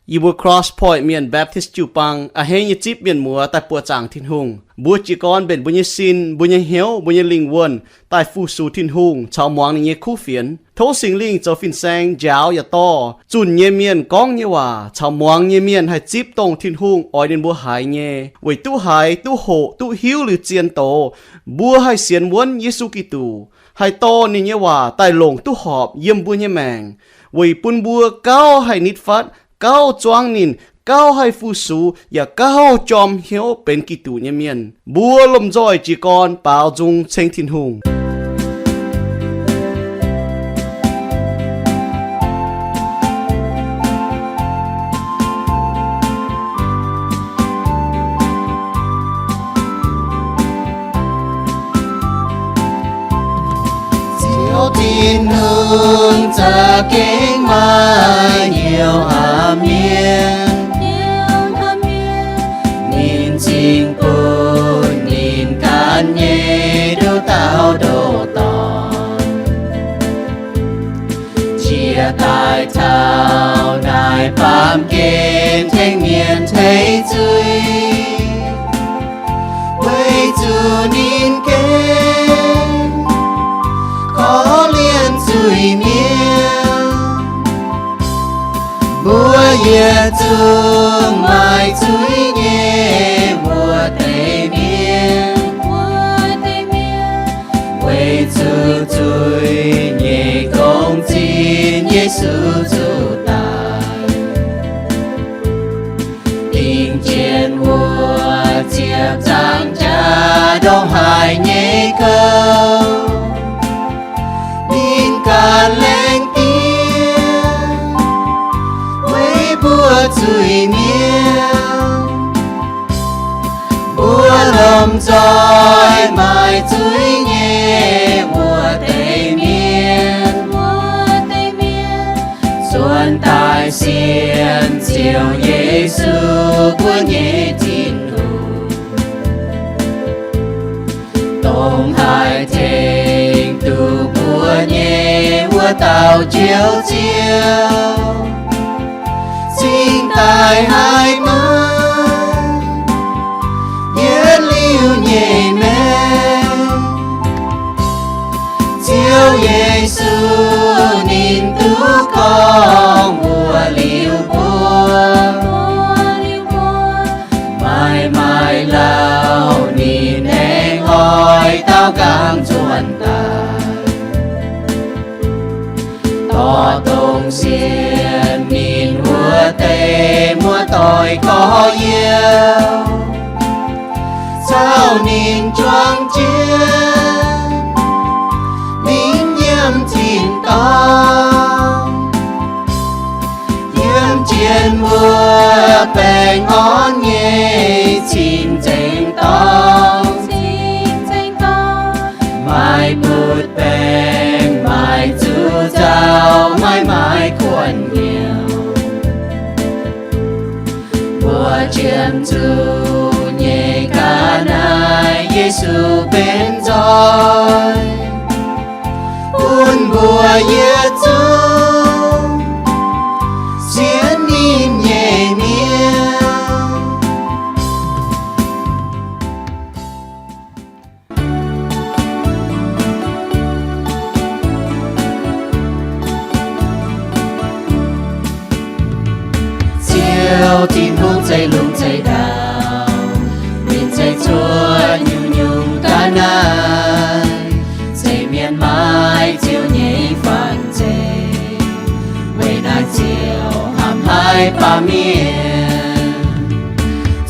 Yie mbuo Cross Point Mienh Baptist jiu-baang a'hneiv nyei zipv mienh muoz daaih buoqc zaangc Tin-Hungh. Mbuo jiez gorn mbenc mbuo nyei sin, mbuo nyei hnyouv, mbuo nyei lingh wuonh daaih fu-sux Tin-Hungh caux muangx ninh nyei kuv fienx. Tov Singx Lingh zoux fin-saeng njaaux yaac dorh zunh nyei mienh gorngv nyei waac caux muangx nyei mienh haih zipv dongh Tin-Hungh oix ninh mbuo haiz nyei, weic duqv haiz, duqv hoqc, duqv hiuv liuz zien doz, mbuo haih sienx wuonv Yesu Giduc, haih dorh ninh nyei waac daaih longc duqv horpc yiem mbuo nyei maengc, weic bun mbuo gauh haih nitv fatv, gauh zuangv ninh, gauh haih fu-sux, yaac gauh jorm hnyouv benx Giduc nyei mienh. Mbuo lomh nzoih jiez gorn baaux nzung ceng Tin-Hungh. Ziouv Tin-Hungh za'gengh maaih hnyouv hamh mienh. Ninh cingx bun ninh ganh nyei nduqc dauh ndoh dorngx, njiec daaih taux naaiv baamh gen tengx mienh tengx zuiz. Weic zuqc ninh gengh korv-lienh zuiz-mienh, mbuo yietc zungv maaih zuiz nyei wuov deix mienh. Weic zuqc zuiz nyei gong-zinh Yesu zuqc daic, dingc jienv wuov ziepc nzaangc jaax ndongc haaix nyei gouv, ninh ganh laengz diev weic mbuo zuiz-mienh. Mbuo lomh nzoih maaih zuiz nyei wuov deix mienh, zuonx daaih sienx Ziouv Yesu, mbuo nyei Tin-Hungh, dongh haih tengx duqv mbuo nyei wuov dauh Njoux Ziouv, cingx daaih haih maaih yietc liuz nyei maengc. Ziouv Yesu ninh duqv gorngv wuov liuz mbuo, maaih maaih lauh ninh aengx oix daaux nqaang nzuonx daaih, dorh dongh sienx ninh wuov deix muoz-doic gorx-youz, caux ninh juang jienv mingh yiem tin-dorngh, yiem jienv wuov baengh orn nyei cing-nzengc dorngh, maaih butv-baengc, maaih zuqc nzauh, maaih maaih kuonx hnyouv, mbuo jienv zuqc nyei ga'naaiv Yesu benx nzoih, bun mbuo yietc zungv sienx ninh nyei mienh. Ziouv Tin-Hungh zeiv lungh zeiv ndau, ninh zeiv cuotv nyungc-nyungc ga'naaiv, zeiv mienh maaih Ziouv nyei fanh zeiv. Weic naaiv Ziouv hnamv haic baamh mienh,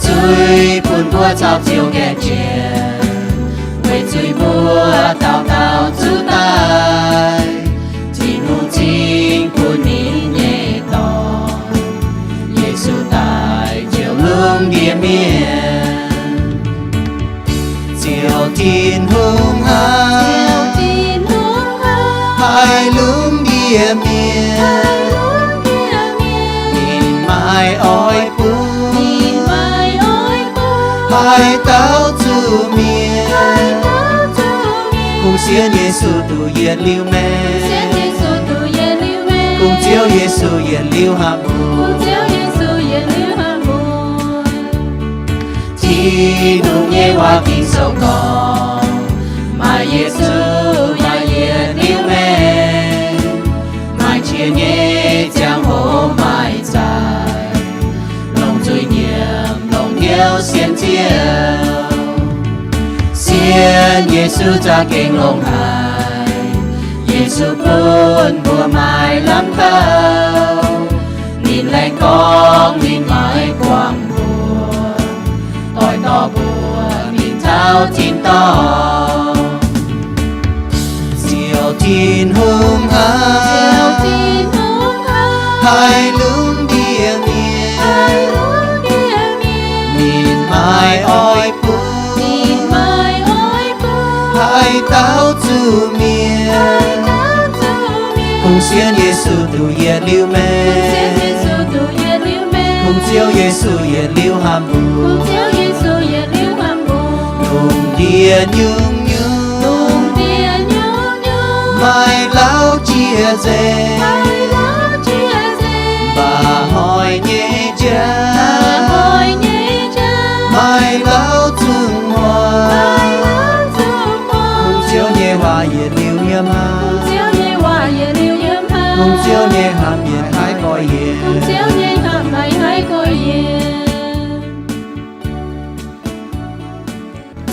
zuiz bun mbuo caux Ziouv nqaengv jiex. Weic zuiz mbuo dauh dauh zuqc daic, Tin-Hungh cingx bun ninh nyei Dorn, Yesu, daaih njoux lungh ndiev mienh. Ziouv Tin-Hungh haiz, haiz lungh ndiev mienh, ninh maaih oix bun, haaix dauh zuqc mienh. Kungx sienx Yesu duqv yietc liuz maengc, kungx Ziouv Yesu yietc liuz haaix mbuo. Tin-Hungh nyei waac Ging-Sou gorngv, maaih Yesu, maaih yietc liuz maengc, maaih qiex nyei ziangh hoc maaih zaaix, longc zuiz-nyiemc longc hnyouv sienx Ziouv. Sienx Yesu za'gengh longx haic. Yesu bun mbuo maaih lamh kouv. Ninh laengz gorngv ninh maiv buangh mbuo, oix dorh mbuo mingh taux tin-dorngh. Ziouv Tin-Hungh hnangv, haih lungh ndiev mienh, ninh maiv oix bun, haih daaux zuqc mienh. Kungx sienx Yesu duqv yietc liuz maengc, kungx Ziouv Yesu yietc liuz hnamv mbuo, lungh ndiev nyungc-nyungc maaih lauh jiex nzengc, mba'hnoi nyei jauv maaih lauh zungv hnoi. Kungx Ziouv nyei waac yietc liuz yiem hnamv, kungx Ziouv nyei hnamv yietc haih goiv yienc.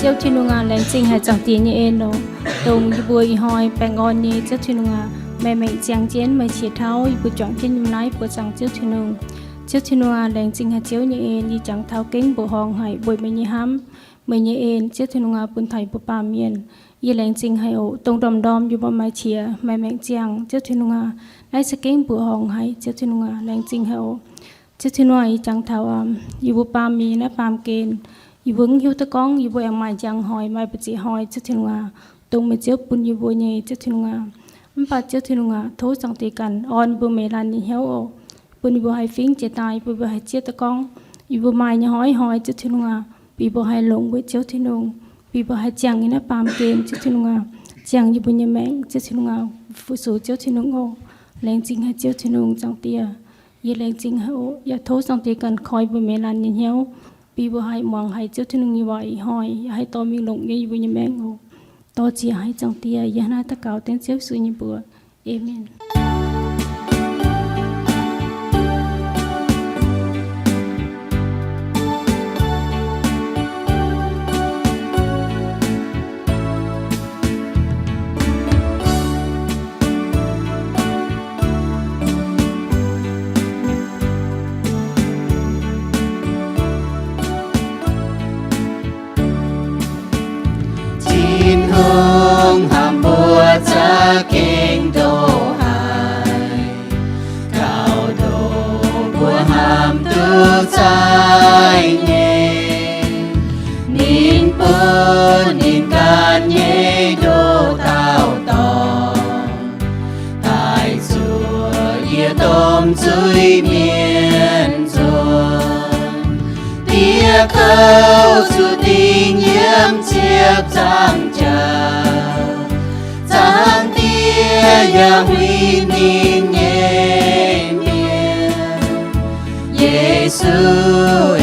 Ziouv Tin-Hungh aac, laengz zingh haic Zaangc Diex nyei en oc, dongh yie mbuo ih hnoi baengh orn nyei. Ziouv Tin-Hungh aac, meih maengc ziangh jienv, meih qiex tauv yie mbuo juangc jienv yiem naaiv buoz-zaangc Ziouv Tin-Hungh. Ziouv Tin-Hungh aac, laengz zingh haic Ziouv nyei en, yie jangx taux gengh mbuoqc horngh haic weic meih nyei hnamv, meih nyei en. Ziouv Tin-Hungh aac, bun taux yie mbuo baamh mienh, yie laengz zingh haic oc. Dongh ndorm-ndorm yie mbuo maaih qiex, meih maengc ziangh, Ziouv Tin-Hungh aac, naaiv se gengh mbuoqc horngh haic. Ziouv Tin-Hungh aac, laengz zingh haic oc. Ziouv Tin-Hungh aac, yie jangx taux, aa, yie mbuo baamh mienh naaiv baamh gen, yie mbuo mv hiuv duqv gorngv yie mbuo aengx maaih njang hnoi, maaih mbu'ziex hnoi, Ziouv Tin-Hungh aac, dongh meih Ziouv bun yie mbuo nyei, Ziouv Tin-Hungh aac. Mv baac Ziouv Tin-Hungh aac, tov Zaangc Diex ganh orn mbuo meih laanh nyei hnyouv oc, bun yie mbuo haih fingx jiex daaih, bun yie mbuo haih zieqv duqv gorngv yie mbuo maaih nyei hnoi-hnoi, Ziouv Tin-Hungh aac, bun yie mbuo haih longc weic Ziouv Tin-Hungh, bun yie mbuo haih ziangh yiem naaiv baamh gen, Ziouv Tin-Hungh aac, ziangh yie mbuo nyei maengc, Ziouv Tin-Hungh aac, fu-sux Ziouv Tin-Hungh oc. Laengz zingh haic Ziouv Tin-Hungh, Zaangc Diex, yie laengz zingh haic oc. Yaac tov Zaangc Diex ganh koi mbuo meih laanh nyei hnyouv, bun yie mbuo haih muangx haic Ziouv Tin-Hungh nyei waac ih hnoi, yaac haih dorh mingh longc nyei yie mbuo nyei maengc oc. Dor-ziec haic Zaangc Diex, yie hnangv naaiv daux gaux dengv Ziouv Yesu nyei mbuox. Aamen. Tin-Hungh hnamv mbuo za'gengh ndoh haic, gauh ndoh mbuo hnamv duqv zaaic nyei. Ninh bun ninh ganh nyei ndoh dauh dorn daaih zuoqc yie domh zuiz-mienh nzuonx. Diex kouv zuqc dingh yiem ziepc nzaangc jauv, Zaangc Diex yaac huin ninh nyei mienh. Yesu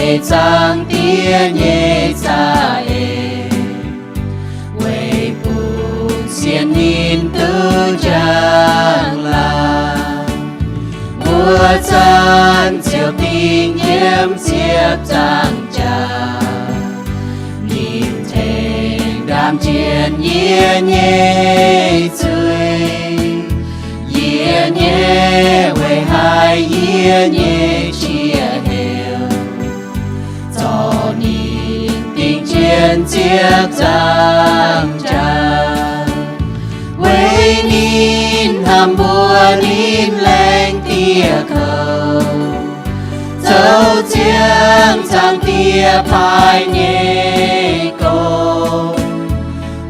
ei Zaangc Diex nyei za'eix, weic bun sienx ninh duqv njang-laangc. Mbuo zanc ziouc dingh yiem ziepc nzaangc jauv, ninh tengx ndaam jienv yie nyei zuiz. Yie nyei weic haiz yie nyei qiex heuc, zorqv ninh dingh jienv ziepc nzaangc jauv. Weic ninh hnamv mbuo, ninh laengz dieh kouv, zoux ziangx Zaangc Diex paaix nyei gong.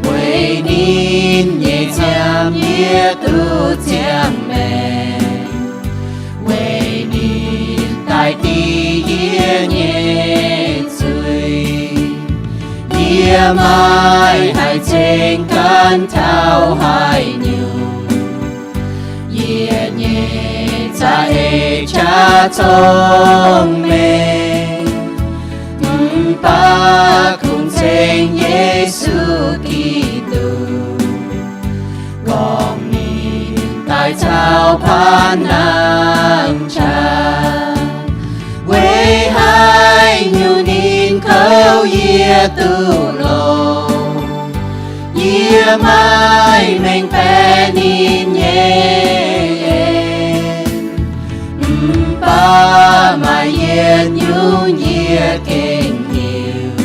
Weic ninh nyei nziaamv yie duqv ziangh maengc, weic ninh daaih dingh yie nyei zuiz. Yie maaih haic ceng gan taux haaix nyungc, yie nyei za'eix qaqv cong-mengh. Mv baac nangh qaqv. Weic haaix nyungc ninh kouv yie duqv longx, yie maiv mengh baeqc ninh nyei en. Mv baac maaih yietc nyungc yie gengh hiuv,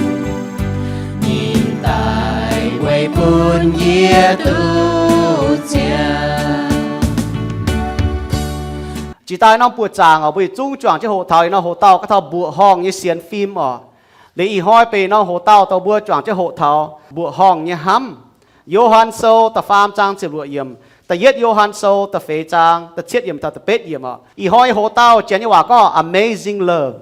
ninh daic weic bun yie duqv ziangh. Jiex daaih norm buoqc zaangc oc, mbuo yietc zungv juangc jienv hoqc taux ih norm hoc-dauh gorngv taux mbuoqc horngh nyei sienx fim oc. Liuz ih hnoi benx norm hoc-dauh dorh mbuo juangc jienv hoqc taux mbuoqc horngh nyei hnamv. Yo^han Sou da'faam zaang ziepc luoqc yiemc, da'yietv Yo^han Sou da'feix zaang da'cietv yiemc taux da'betv yiemc oc. Ih hnoi nyei hoc-dauh Janx nyei waac gorngv amazing love,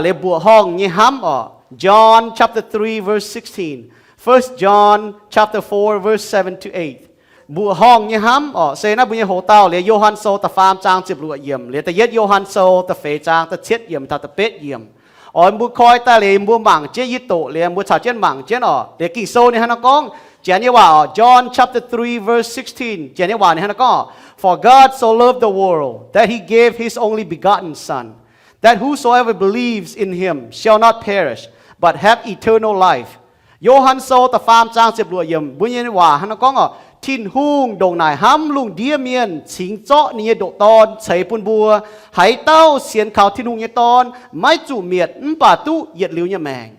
liuz mbuoqc horngh nyei hnamv oc. John chapter three verse sixteen, First John chapter four verse seven to eight. Mbuoqc horngh nyei hnamv oc, se naaiv mbuo nyei hoc-dauh liuz Yo^han Sou da'faam zaang ziepc luoqc yiemc, liuz da'yietv Yo^han Sou da'feix zaang da'cietv yiemc taux da'betv yiemc. Oix mbuo koi daaih liuz mbuo mangc jienv, yie doqc liuz mbuo caux jienv mangc jienv oc. Liuz Ging-Sou ninh hnangv naaiv gorngv, Janx nyei waac oc, John chapter three verse sixteen, Janx nyei waac ninh hnangv naaiv gorngv, For God so loved the world that he gave his only begotten Son, that whosoever believes in him shall not perish, but have eternal life. Yo^han Sou da'faam zaang ziepc luoqc yiemc mbuo nyei waac hnangv naaiv gorngv oc, Tin-Hungh ndongc naaic hnamv lungh ndiev mienh cingx zorqv ninh nyei ndoqc Dorn ceix bun mbuo. Haaix dauh sienx kaux Tin-Hungh nyei Dorn maiv zuqc mietc mv baac duqv yietc liuz nyei maengc.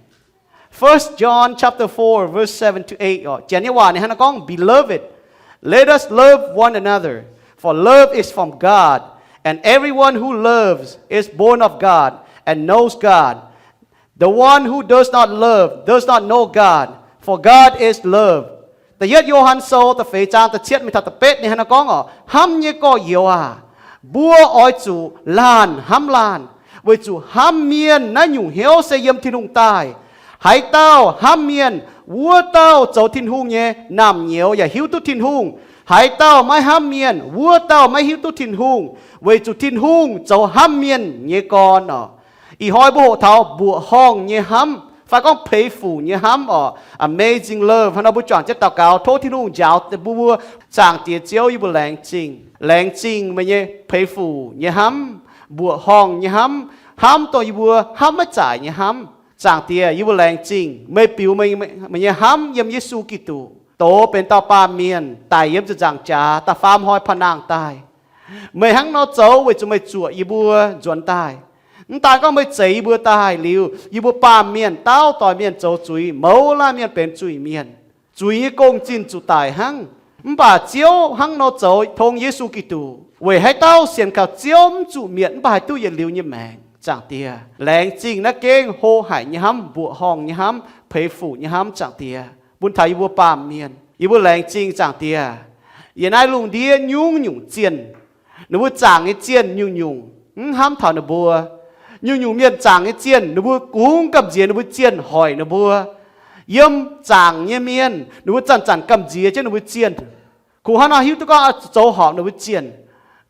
First John chapter four verse seven to eight oc, Janx nyei waac ninh hnangv naaiv gorngv, Beloved, let us love one another, for love is from God, and everyone who loves is born of God and knows God. The one who does not love does not know God, for God is love. Da'yietv Yo^han Sou da'feix zaang da'cietv mingh taux da'betv ninh hnangv naaiv gorngv oc, Hnamv nyei gorx-youz aac, mbuo oix zuqc laanh hnamv laanh, weic zuqc hnamv mienh naaiv nyungc hnyouv se yiem Tin-Hungh daaih. Haaix dauh hnamv mienh, wuov dauh zoux Tin-Hungh nyei naamh nyouz yaac hiuv duqv Tin-Hungh. Haaix dauh maiv hnamv mienh, wuov dauh maiv hiuv duqv Tin-Hungh, weic zuqc Tin-Hungh zoux hnamv mienh nyei gorn oc. Ih hnoi mbuo hoqc taux mbuoqc horngh nyei hnamv, fai gorngv peix fuc nyei hnamv oc, amazing love. Hnangv nor mbuo juangc jienv daux gaux, tov Tin-Hungh njaaux mbuo. Zaangc Diex Ziouv, yie mbuo laengz zingh, laengz zingh meih nyei peix fuc nyei hnamv, mbuoqc horngh nyei hnamv, hnamv dongh yie mbuo hnamv maiv zaaic nyei hnamv. Zaangc Diex, yie mbuo laengz zingh meih biux meih nyei hnamv yiem Yesu Giduc, doz benx dauh baamh mienh daic yiem ziepc nzaangc jaax da'faam hnoi pa'nangh daaih. Meih hnangv nor zoux weic zuqc meih zuoqc yie mbuo nzuonx daaih. Mv daan gorngv meih zeix yie mbuo daaih liuz, yie mbuo baamh mienh dauh doix mienh zoux zuiz, mouz laanh mienh benx zuiz-mienh. Zuiz nyei gong-zinh zuqc daic hnangv. Mv baac Ziouv hnangv nor zoux tong Yesu Giduc, weic haaix dauh sienx kaux Ziouv mv zuqc mietc mv baac haih duqv yietc liuz nyei maengc. Zaangc Diex, laengz zingh naaiv gengh hlo haic nyei hnamv, mbuoqc horngh nyei hnamv, peix fuc nyei hnamv, Zaangc Diex, bun taux yie mbuo baamh mienh. Yie mbuo laengz zingh Zaangc Diex, yiem naaiv lungh ndiev nyungc-nyungc zienh, ninh mbuo zaangc nyei zienh nyungc-nyungc mv hnamv taux ninh mbuo. Nyungc-nyungc mienh zaangc nyei zienh ninh mbuo kungx gamh nziex ninh mbuo zienh hoic ninh mbuo. Yiem zaangc nyei mienh ninh mbuo zanc-zanc gamh nziex jienv ninh mbuo zienh, kungx hnangv nor hiuv duqv gorngv oix zoux horpc ninh mbuo zienh.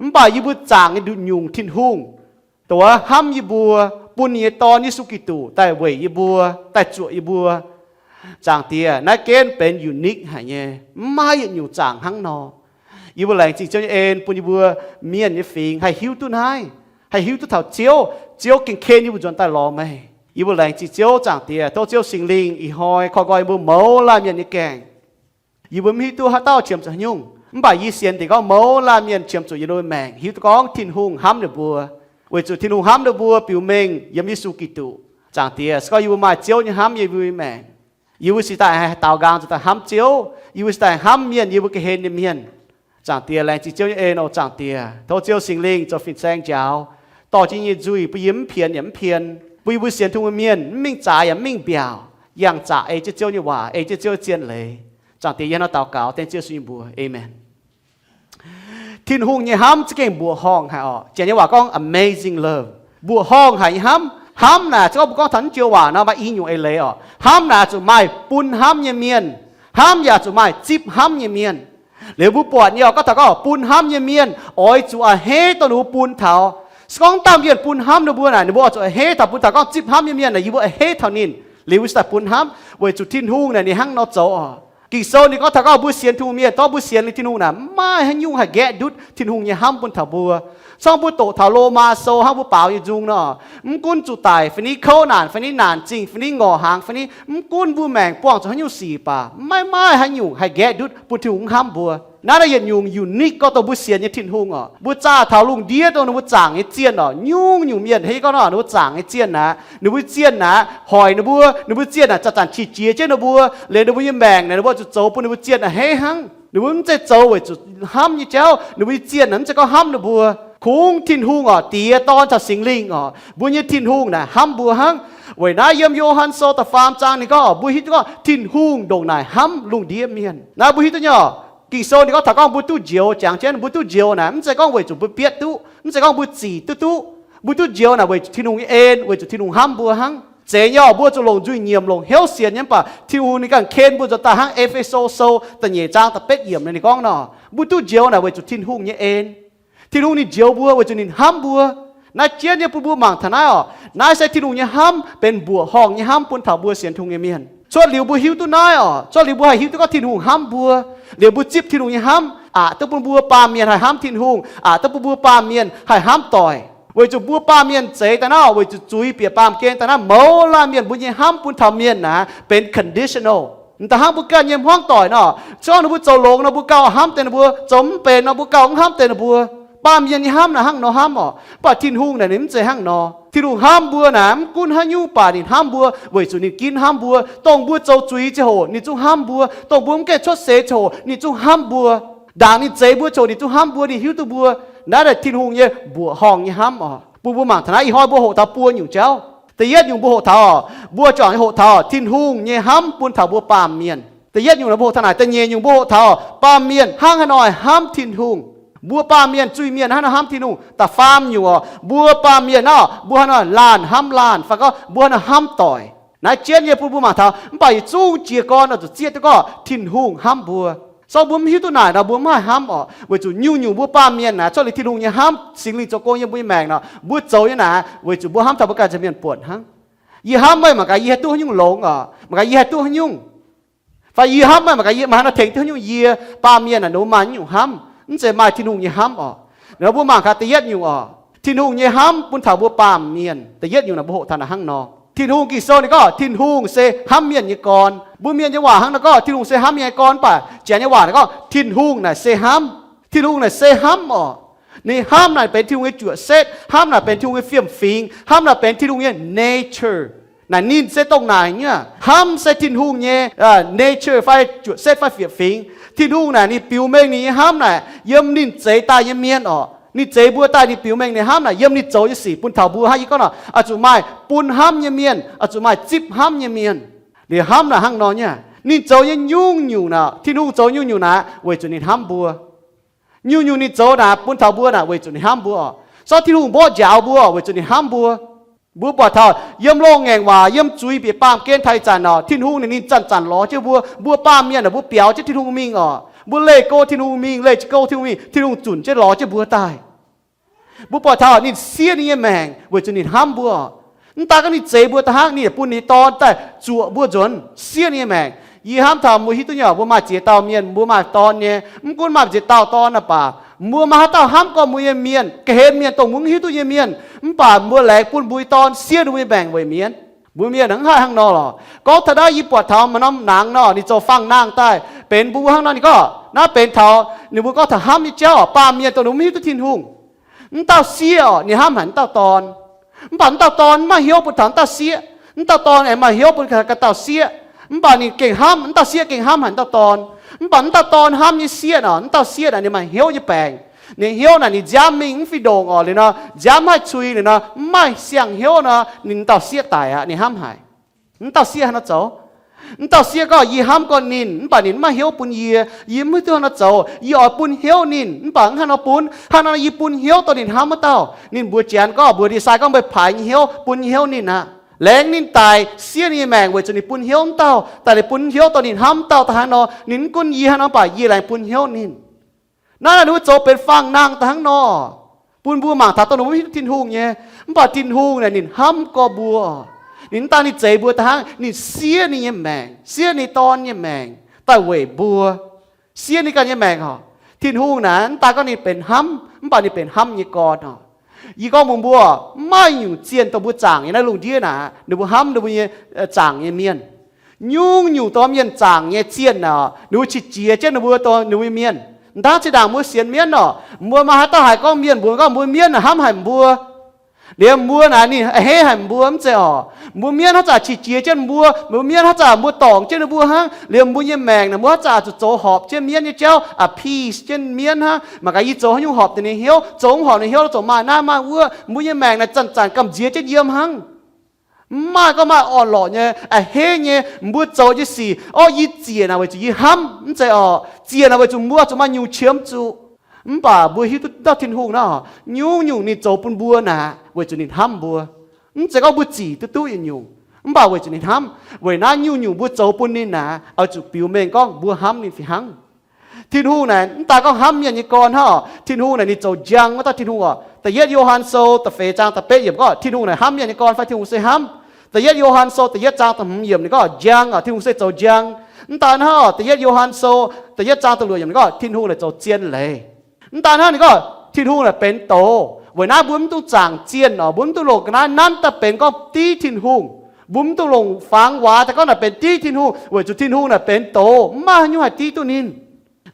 Mv baac yie mbuo zaangc nyei nduqc nyungc Tin-Hungh, dongh wuov hnamv yie mbuo, bun ninh nyei Dorn Yesu Giduc daaih weic yie mbuo, daaih zuoqc yie mbuo. Zaangc Diex, naaiv gengh benx unique haic nyei, mv maaih yietc nyungc zaangc hnangv nor. Yie mbuo laengz zingh Ziouv nyei en bun yie mbuo mienh nyei fingx haih hiuv duqv naaiv, haih hiuv duqv taux Ziouv. Ziouv gengh ken yie mbuo nzuonx daaih lorz meih. Yie mbuo laengz zingh Ziouv. Zaangc Diex, tov Ziouv Singx Lingh ih hnoi koi nqoi yie mbuo mouz laanh mienh nyei gaengh. Yie mbuo mv hiuv duqv haaix dauh qiemx zuqc haaix nyungc, mv baac yie sienx dingc gorngv mouz laanh mienh qiemx zuqc yietc liuz maengc, hiuv duqv gorngv Tin-Hungh hnamv ninh mbuo, weic zuqc Tin-Hungh hnamv ninh mbuo biux mengh yiem Yesu Giduc. Zaangc Diex, se gorngv yie mbuo maaih Ziouv nyei hnamv yiem yie mbuo nyei maengc, yie mbuo cingx daaih haih daaux nqaang zuqc daaih hnamv Ziouv. Yie mbuo cingx daaih hnamv mienh, yie mbuo ga'hlen nyei mienh. Zaangc Diex, laengz zingh Ziouv nyei en oc. Zaangc Diex, tov Ziouv Singx Lingh zoux fin-saeng njaaux, dorh jienv yie nyei nzuih, bun yie mv pienx yaac mv pien, bun yie mbuo sienx Tin-Hungh nyei mienh mv mingh zaaix yaac mv mingh mbiaauc, yangh zaqc ei jienv Ziouv nyei waac, ei jienv Ziouv zien leiz. Zaangc Diex, yie hnangv nor daux gaux dengv Ziouv Yesu nyei mbuox. Aamen. Tin-Hungh nyei hnamv za'gengh mbuoqc horngh haic oc. Janx nyei waac gorngv amazing love, mbuoqc horngh haic nyei hnamv. Hnamv naaic, se gorngv mbuo gorngv taux naaiv joux waac nor, maaih i nyungc eix leiz oc. Hnamv naaic zuqc maaih bun hnamv nyei mienh. Hnamv yaac zuqc maaih zipv hnamv nyei mienh. Liuz mbuo buatc nyei oc, gorngv taux gorngv bun hnamv nyei mienh oix zuqc a'hneiv dongh ninh mbuo bun taux. Se gorngv dauh mienh bun hnamv ninh mbuo naaic, ninh mbuo oix zuqc a'hneiv taux. Bun taux gorngv zipv hnamv nyei mienh naaic, yie mbuo a'hneiv taux ninh, liuz mbuo cingx daaih bun hnamv, weic zuqc Tin-Hungh naaic ninh hnangv nor zoux oc. Ging-Sou ninh gorngv taux gorngv mbuo sienx Tin-Hungh mienh, tov mbuo sienx liuz Tin-Hungh naaic, maiv maaih haaix nyungc haih nqaeqv ndutv Tin-Hungh nyei hnamv bun taux mbuo. Corngv mbuo doqc taux Lomaa Sou hnangv mbuo baaux nyei nzung nor, mv gunv zuqc daic fai niv kouv naanc fai niv naanc zingh fai niv ngorc hnaangx fai niv, mv gunv mbuo maengc buangh zuqc haaix nyungc sic baac, maiv maaih haaix nyungc haih nqaeqv ndutv bun Tin-Hungh hnamv mbuo. Naaiv naaiv yietc nyungc unique gorngv dongh mbuo sienx nyei Tin-Hungh oc. Mbuo zaah taux lungh ndiev dongh ninh mbuo zaangc nyei zienh oc. Nyungc-nyungc mienh, hei gorngv nor, ninh mbuo zaangc nyei zienh naaic, ninh mbuo zienh naaic hoic ninh mbuo, ninh mbuo zienh naaic zanc-zanc qiex jiez jienv ninh mbuo, liuz ninh mbuo nyei maengc naaic ninh mbuo zuqc zoux bun ninh mbuo zienh naaic heiv hnangv. Ninh mbuo mv zeiz zoux weic zuqc hnamv nyei jauv, ninh mbuo nyei zienh naaic mv zeiz gorngv hnamv ninh mbuo. Kungx Tin-Hungh oc, Diex, Dorn caux Singx Lingh oc, mbuo nyei Tin-Hungh naaic hnamv mbuo hnangv. Weic naaiv yiem Yo^han Sou da'faam zaang ninh gorngv, mbuo hiuv duqv gorngv Tin-Hungh ndongc naaic hnamv lungh ndiev mienh. Naaiv mbuo hiuv duqv nyei oc. Ging-Sou ninh gorngv taux gorngv mbuo duqv njoux, jangx jienv mbuo duqv njoux naaic mv zeiz gorngv weic zuqc mbuo bietv duqv, mv zeiz gorngv mbuo zic duqv duqv. Mbuo duqv njoux naaic weic zuqc Tin-Hungh nyei en, weic zuqc Tin-Hungh hnamv mbuo hnangv. Zeiz nyei oc, mbuo zuqc longc nzuih nyiemc, longc hnyouv sienx nyei, mv baac Tin-Hungh ninh ganh ken mbuo nzuonx daaih hnangv E^fe^so Sou da'nyeic zaang da'betv yiemc naaic ninh gorngv nor, mbuo duqv njoux naaic weic zuqc Tin-Hungh nyei en. Tin-Hungh ninh njoux mbuo weic zuqc ninh hnamv mbuo. Naaiv jienv nyei bun mbuo mangc taux naaiv oc. Naaiv se Tin-Hungh nyei hnamv, benx mbuoqc horngh nyei hnamv bun taux mbuo sienx Tin-Hungh nyei mienh. Cuotv liuz mbuo hiuv duqv naaiv oc, cuotv liuz mbuo haih hiuv duqv gorngv Tin-Hungh hnamv mbuo, liuz mbuo zipv Tin-Hungh nyei hnamv, aqc duqv bun mbuo baamh mienh haih hnamv Tin-Hungh, aqc duqv bun mbuo baamh mienh haih hnamv doic. Weic zuqc mbuo baamh mienh zeix daaih naaiv oc, weic zuqc zuiz bieqc baamh gen daaih naaiv, mouz laanh mienh mbuo nyei hnamv bun taux mienh naaic benx conditional. M'daaih hnangv mbuo ganh nyei hmuangv doic nor, se gorngv ninh mbuo zoux longx nor mbuo gauh hnamv deix ninh mbuo, zoux mv benx nor mbuo gauh mv hnamv deix ninh mbuo. Baamh mienh nyei hnamv naaic hnangv nor hnamv oc. Mv baac Tin-Hungh naaic ninh mv zeiz hnangv nor. Tin-Hungh hnamv mbuo naaic mv gunv haaix nyungc baac ninh hnamv mbuo weic zuqc ninh ginv hnamv mbuo. Dongh mbuo zoux zuiz ziangh hoc ninh zungv hnamv mbuo. Dongh mbuo mv gaengh cuotv seix ziangh hoc ninh zungv hnamv mbuo. Ndaangc ninh zeix mbuo ziangh hoc ninh zungv hnamv mbuo, ninh hiuv duqv mbuo. Naaiv naaic Tin-Hungh nyei mbuoqc horngh nyei hnamv oc. Bun mbuo mangc taux naaiv, ih hnoi mbuo hoqc taux buo nyungc jauv. Da'yietv nyungc mbuo hoqc taux oc, mbuo juangc hoqc taux Tin-Hungh nyei hnamv bun taux mbuo baamh mienh. Da'yietv nyungc naaic mbuo hoqc taux naaic. Da'nyeic nyungc mbuo hoqc taux baamh mienh hnangv haaix nor hnamv Tin-Hungh. Mbuo baamh mienh, zuiz-mienh hnangv nor hnamv Tin-Hungh. Da'faam nyungc oc, mbuo baamh mienh naaic, mbuo hnangv nor laanh hnamv laanh, fai gorngv mbuo hnangv nor hnamv doic. Naaiv jienv nyei bun mbuo mangc taux, mv baac yietc zungv jiez gorn oix zuqc zieqv duqv gorngv Tin-Hungh hnamv mbuo. Se gorngv mbuo mv hiuv duqv naaic nor mbuo mv haih hnamv oc, weic zuqc nyungc-nyungc mbuo baamh mienh naaic cuotv liuz Tin-Hungh nyei hnamv, Singx Lingh zoux gong yiem mbuo nyei maengc nor, mbuo zoux nyei naaic weic zuqc mbuo hnamv taux mbuo ganh nza'hmien buonc hnangv. Yie hnamv meih mangc gaax yie haih duqv haaix nyungc longx oc, mangc gaax yie haih duqv haaix nyungc. Fai yie hnamv meih mangc gaax yie maaih haaix nor tengx duqv haaix nyungc yie. Baamh mienh naaic ninh mbuo maaih nyungc hnamv, mv zeiz maaih Tin-Hungh nyei hnamv oc. Naaiv mbuo mangc gaax da'yietv nyungc oc, Tin-Hungh nyei hnamv bun taux mbuo baamh mienh. Da'yietv nyungc naaic mbuo hoqc taux naaic hnangv nor. Tin-Hungh, Ging-Sou ninh gorngv Tin-Hungh se hnamv mienh nyei gorn. Mbuo mienh nyei waac hnangv naaiv gorngv Tin-Hungh se hnamv mienh nyei gorn, mv baac Janx nyei waac naaiv gorngv Tin-Hungh naaic se hnamv. Tin-Hungh naaic se hnamv oc. Ninh hnamv naaic benx Tin-Hungh nyei juoqc setv, hnamv naaic benx Tin-Hungh nyei fiem-fingx, hnamv naaic benx Tin-Hungh nyei nature. Naaic ninh se dongh naaic nyei hnamv se Tin-Hungh nyei nature fai juoqc setv fai fiem-fingx. Tin-Hungh naaic ninh biux mengh ninh nyei hnamv naaic yiem ninh zeix daaih nyei mienh oc. Ninh zeix mbuo daaih ninh biux mengh ninh hnamv naaic yiem ninh zoux nyei sic bun taux mbuo hnangv. Yie gorngv nor, oix zuqc maaih bun hnamv nyei mienh, oix zuqc maaih zipv hnamv nyei mienh. Liuz hnamv naaic hnangv nor nyei, ninh zoux nyei nyungc-nyungc naaic, Tin-Hungh zoux nyungc-nyungc naaic weic zuqc ninh hnamv mbuo. Nyungc-nyungc ninh zoux naaic bun taux mbuo naaic weic zuqc ninh hnamv mbuo oc. Sortv Tin-Hungh mborqv njaaux mbuo weic zuqc ninh hnamv mbuo. Mbuo buatc taux yiem loz-ngaengc waac, yiem zuiz bieqc baamh gen taux ih zanc nor, Tin-Hungh ninh zanc-zanc lorz jienv mbuo. Mbuo baamh mienh naaic mbuo biaux jienv Tin-Hungh mingh oc, mbuo leih go Tin-Hungh mingh, leih go Tin-Hungh mingh, Tin-Hungh zunc jienv lorz jienv mbuo daaih. Mbuo buatc taux ninh siev ninh nyei maengc weic zuqc ninh hnamv mbuo. Mv daan gorngv ninh zeix mbuo daaih hnangv, ninh yaac bun ninh nyei Dorn daaih zuoqc mbuo nzuonx, siev ninh nyei maengc. Yie hnamv taux mbuo hiuv duqv nyei, mbuo maaih ziex dauh mienh, mbuo maaih dorn nyei, mv gunv maaih ziex dauh dorn naaic baac, mbuo maaih haaix dauh hnamv gorx mbuo nyei mienh, ga'hlen mienh, dongh mbuo mv hiuv duqv nyei mienh, mv baac mbuo laengz bun mbuo nyei dorn siev ninh mbuo nyei maengc weic mienh? Mbuo mienh hnangv haaix hnangv nor lorqc. Gorngv taux naaiv yie buatc taux maaih norm hnaangx nor, ninh zoux fangx nangh daaih benx mbuo hnangv nor. Ninh gorngv naaiv benx taux ninh mbuo gorngv taux hnamv nyei jauv, baamh mienh dongh ninh mv hiuv duqv Tin-Hungh. Mv dauh sieqv oc, ninh hnamv haic mv dauh dorn. Mv baac mv dauh dorn mv maaih hnyouv bun taux mv dauh sieqv. Mv dauh dorn aengx maaih hnyouv bun ga'dauh sieqv. Mv baac ninh gengh hnamv, mv dauh sieqv gengh hnamv haic mv dauh dorn. Mv baac mv dauh dorn hnamv nyei sieqv nor, mv dauh sieqv naaic ninh maaih hnyouv nyei baengc. Ninh hnyouv naaic ninh nziaamv mingh mv fih ndongc oc, liuz nor nziaamv mv haih cui, liuz nor mv maaih siang-hnyouv nor, ninh dauh sieqv daic aqv, ninh hnamv haic. Mv dauh sieqv haaix nor zoux? Mv dauh sieqv gorngv, yie hnamv gorx ninh, mv baac ninh mv maaih hnyouv bun yie. Yie mv hiuv duqv haaix nor zoux, yie oix bun hnyouv ninh, mv baac mv haaix nor bun. Hnangv naaiv yie bun hnyouv dongh ninh hnamv wuov dauh. Ninh mbuox Janx gorngv, mbuox Ndie-sai gorngv, meih paaix nyei hnyouv, bun nyei hnyouv ninh aqv. Laengz ninh daic, siev ninh nyei maengc weic zuqc ninh bun hnyouv wuov dauh. Daaih ninh bun hnyouv dongh ninh hnamv wuov dauh daaih hnangv nor, ninh mv gunv yie hnangv nor, mv baac yie laengz bun hnyouv ninh. Naaiv naaic ninh mbuo zoux benx fangx nangh daaih hnangv nor, bun mbuo mangc taux dongh ninh mbuo mv hiuv duqv Tin-Hungh nyei. Mv baac Tin-Hungh naaic ninh hnamv gorx mbuo. Ninh mv daan ninh zeix mbuo daaih hnangv, ninh siev ninh nyei maengc, siev ninh dorn nyei maengc, daaih weic mbuo, siev ninh ganh nyei maengc oc. Tin-Hungh naaic mv daaih gorngv ninh benx hnamv, mv baac ninh benx hnamv nyei gorn oc. Yie gorngv mbuox mbuo, mv maaih nyungc zienh dongh mbuo zaangc nyei naaiv lungh ndiev naaic, ninh mbuo hnamv ninh mbuo nyei zaangc nyei mienh. Nyungc-nyungc dongh mienh zaangc nyei zienh naaic, ninh mbuo qiex jiez jienv ninh mbuo dongh ninh mbuo nyei mienh. Hnangv zinh ndaangc mbuo sienx mienv oc, mbuo maaih haaix dauh haiz gorngv mienh mbuox gorngv mbuo mienv naaic hnamv haic mbuo, liemh mbuo naaic ninh a'hneiv haic mbuo mv zeiz oc. Mbuo mienv hnangv zanc qiex jiez jienv mbuo, mbuo mienv hnangv zanc mbuo dorngc jienv ninh mbuo hnangv. Liemh mbuo nyei maengc naaic mbuo hnangv zanc zuqc zoux horpc jienv mienv nyei jauv, appease jienv mienv hnangv. Mangc gaax yie zoux haaix nyungc horpc deix ninh hnyouv, zoux mv horpc ninh hnyouv, zoux maaih naaiv maaih wuov. Mbuo nyei maengc naaic zanc-zanc gamh nziex jienv yiem hnangv. Mv maaih gorngv maaih orn-lorqc nyei, a'hneiv nyei. Mbuo zoux nyei sic, orv, yie ziec naaic weic zuqc yie hnamv, mv zeiz oc. Ziec naaic weic zuqc mbuo zuqc maaih nyungc qiemx zuqc. Mv baac mbuo hiuv duqv dauh Tin-Hungh naaiv, nyungc-nyungc ninh zoux bun mbuo naaic weic zuqc ninh hnamv mbuo. Mv zeiz gorngv mbuo zic duqv duqv yietc nyungc, mv baac weic zuqc ninh hnamv. Weic naaiv nyungc-nyungc mbuo zoux bun ninh naaic oix zuqc biux mengh gorngv mbuo hnamv ninh fih hnangv. Tin-Hungh naaic mv daaih gorngv hnamv mienh nyei gorn hnangv oc. Tin-Hungh naaic ninh zoux njang wuov dauh Tin-Hungh oc. Da'yietv Yo^han Sou da'feix zaang da'betv yiemc gorngv Tin-Hungh naaic hnamv mienh nyei gorn fai Tin-Hungh se hnamv. Da'yietv Yo^han Sou da'yietv zaang da'hmz yiemc ninh gorngv njang oc, Tin-Hungh se zoux njang. Mv daaih hnangv oc, da'yietv Yo^han Sou da'yietv zaang da'luoqc yiemc ninh gorngv Tin-Hungh naaic zoux zien leiz. Mv daaih hnangv ninh gorngv Tin-Hungh naaic benx doz. Weic naaiv mbuo mv dungx zaangc zienh oc, mbuo mv dungx longc ga'naaiv nanv daaih benx gorngv div Tin-Hungh. Mbuo mv dungx longc fangx waac daaih gorngv naaic benx div Tin-Hungh, weic zuqc Tin-Hungh naaic benx doz, mv maaih haaix nyungc haih div duqv ninh.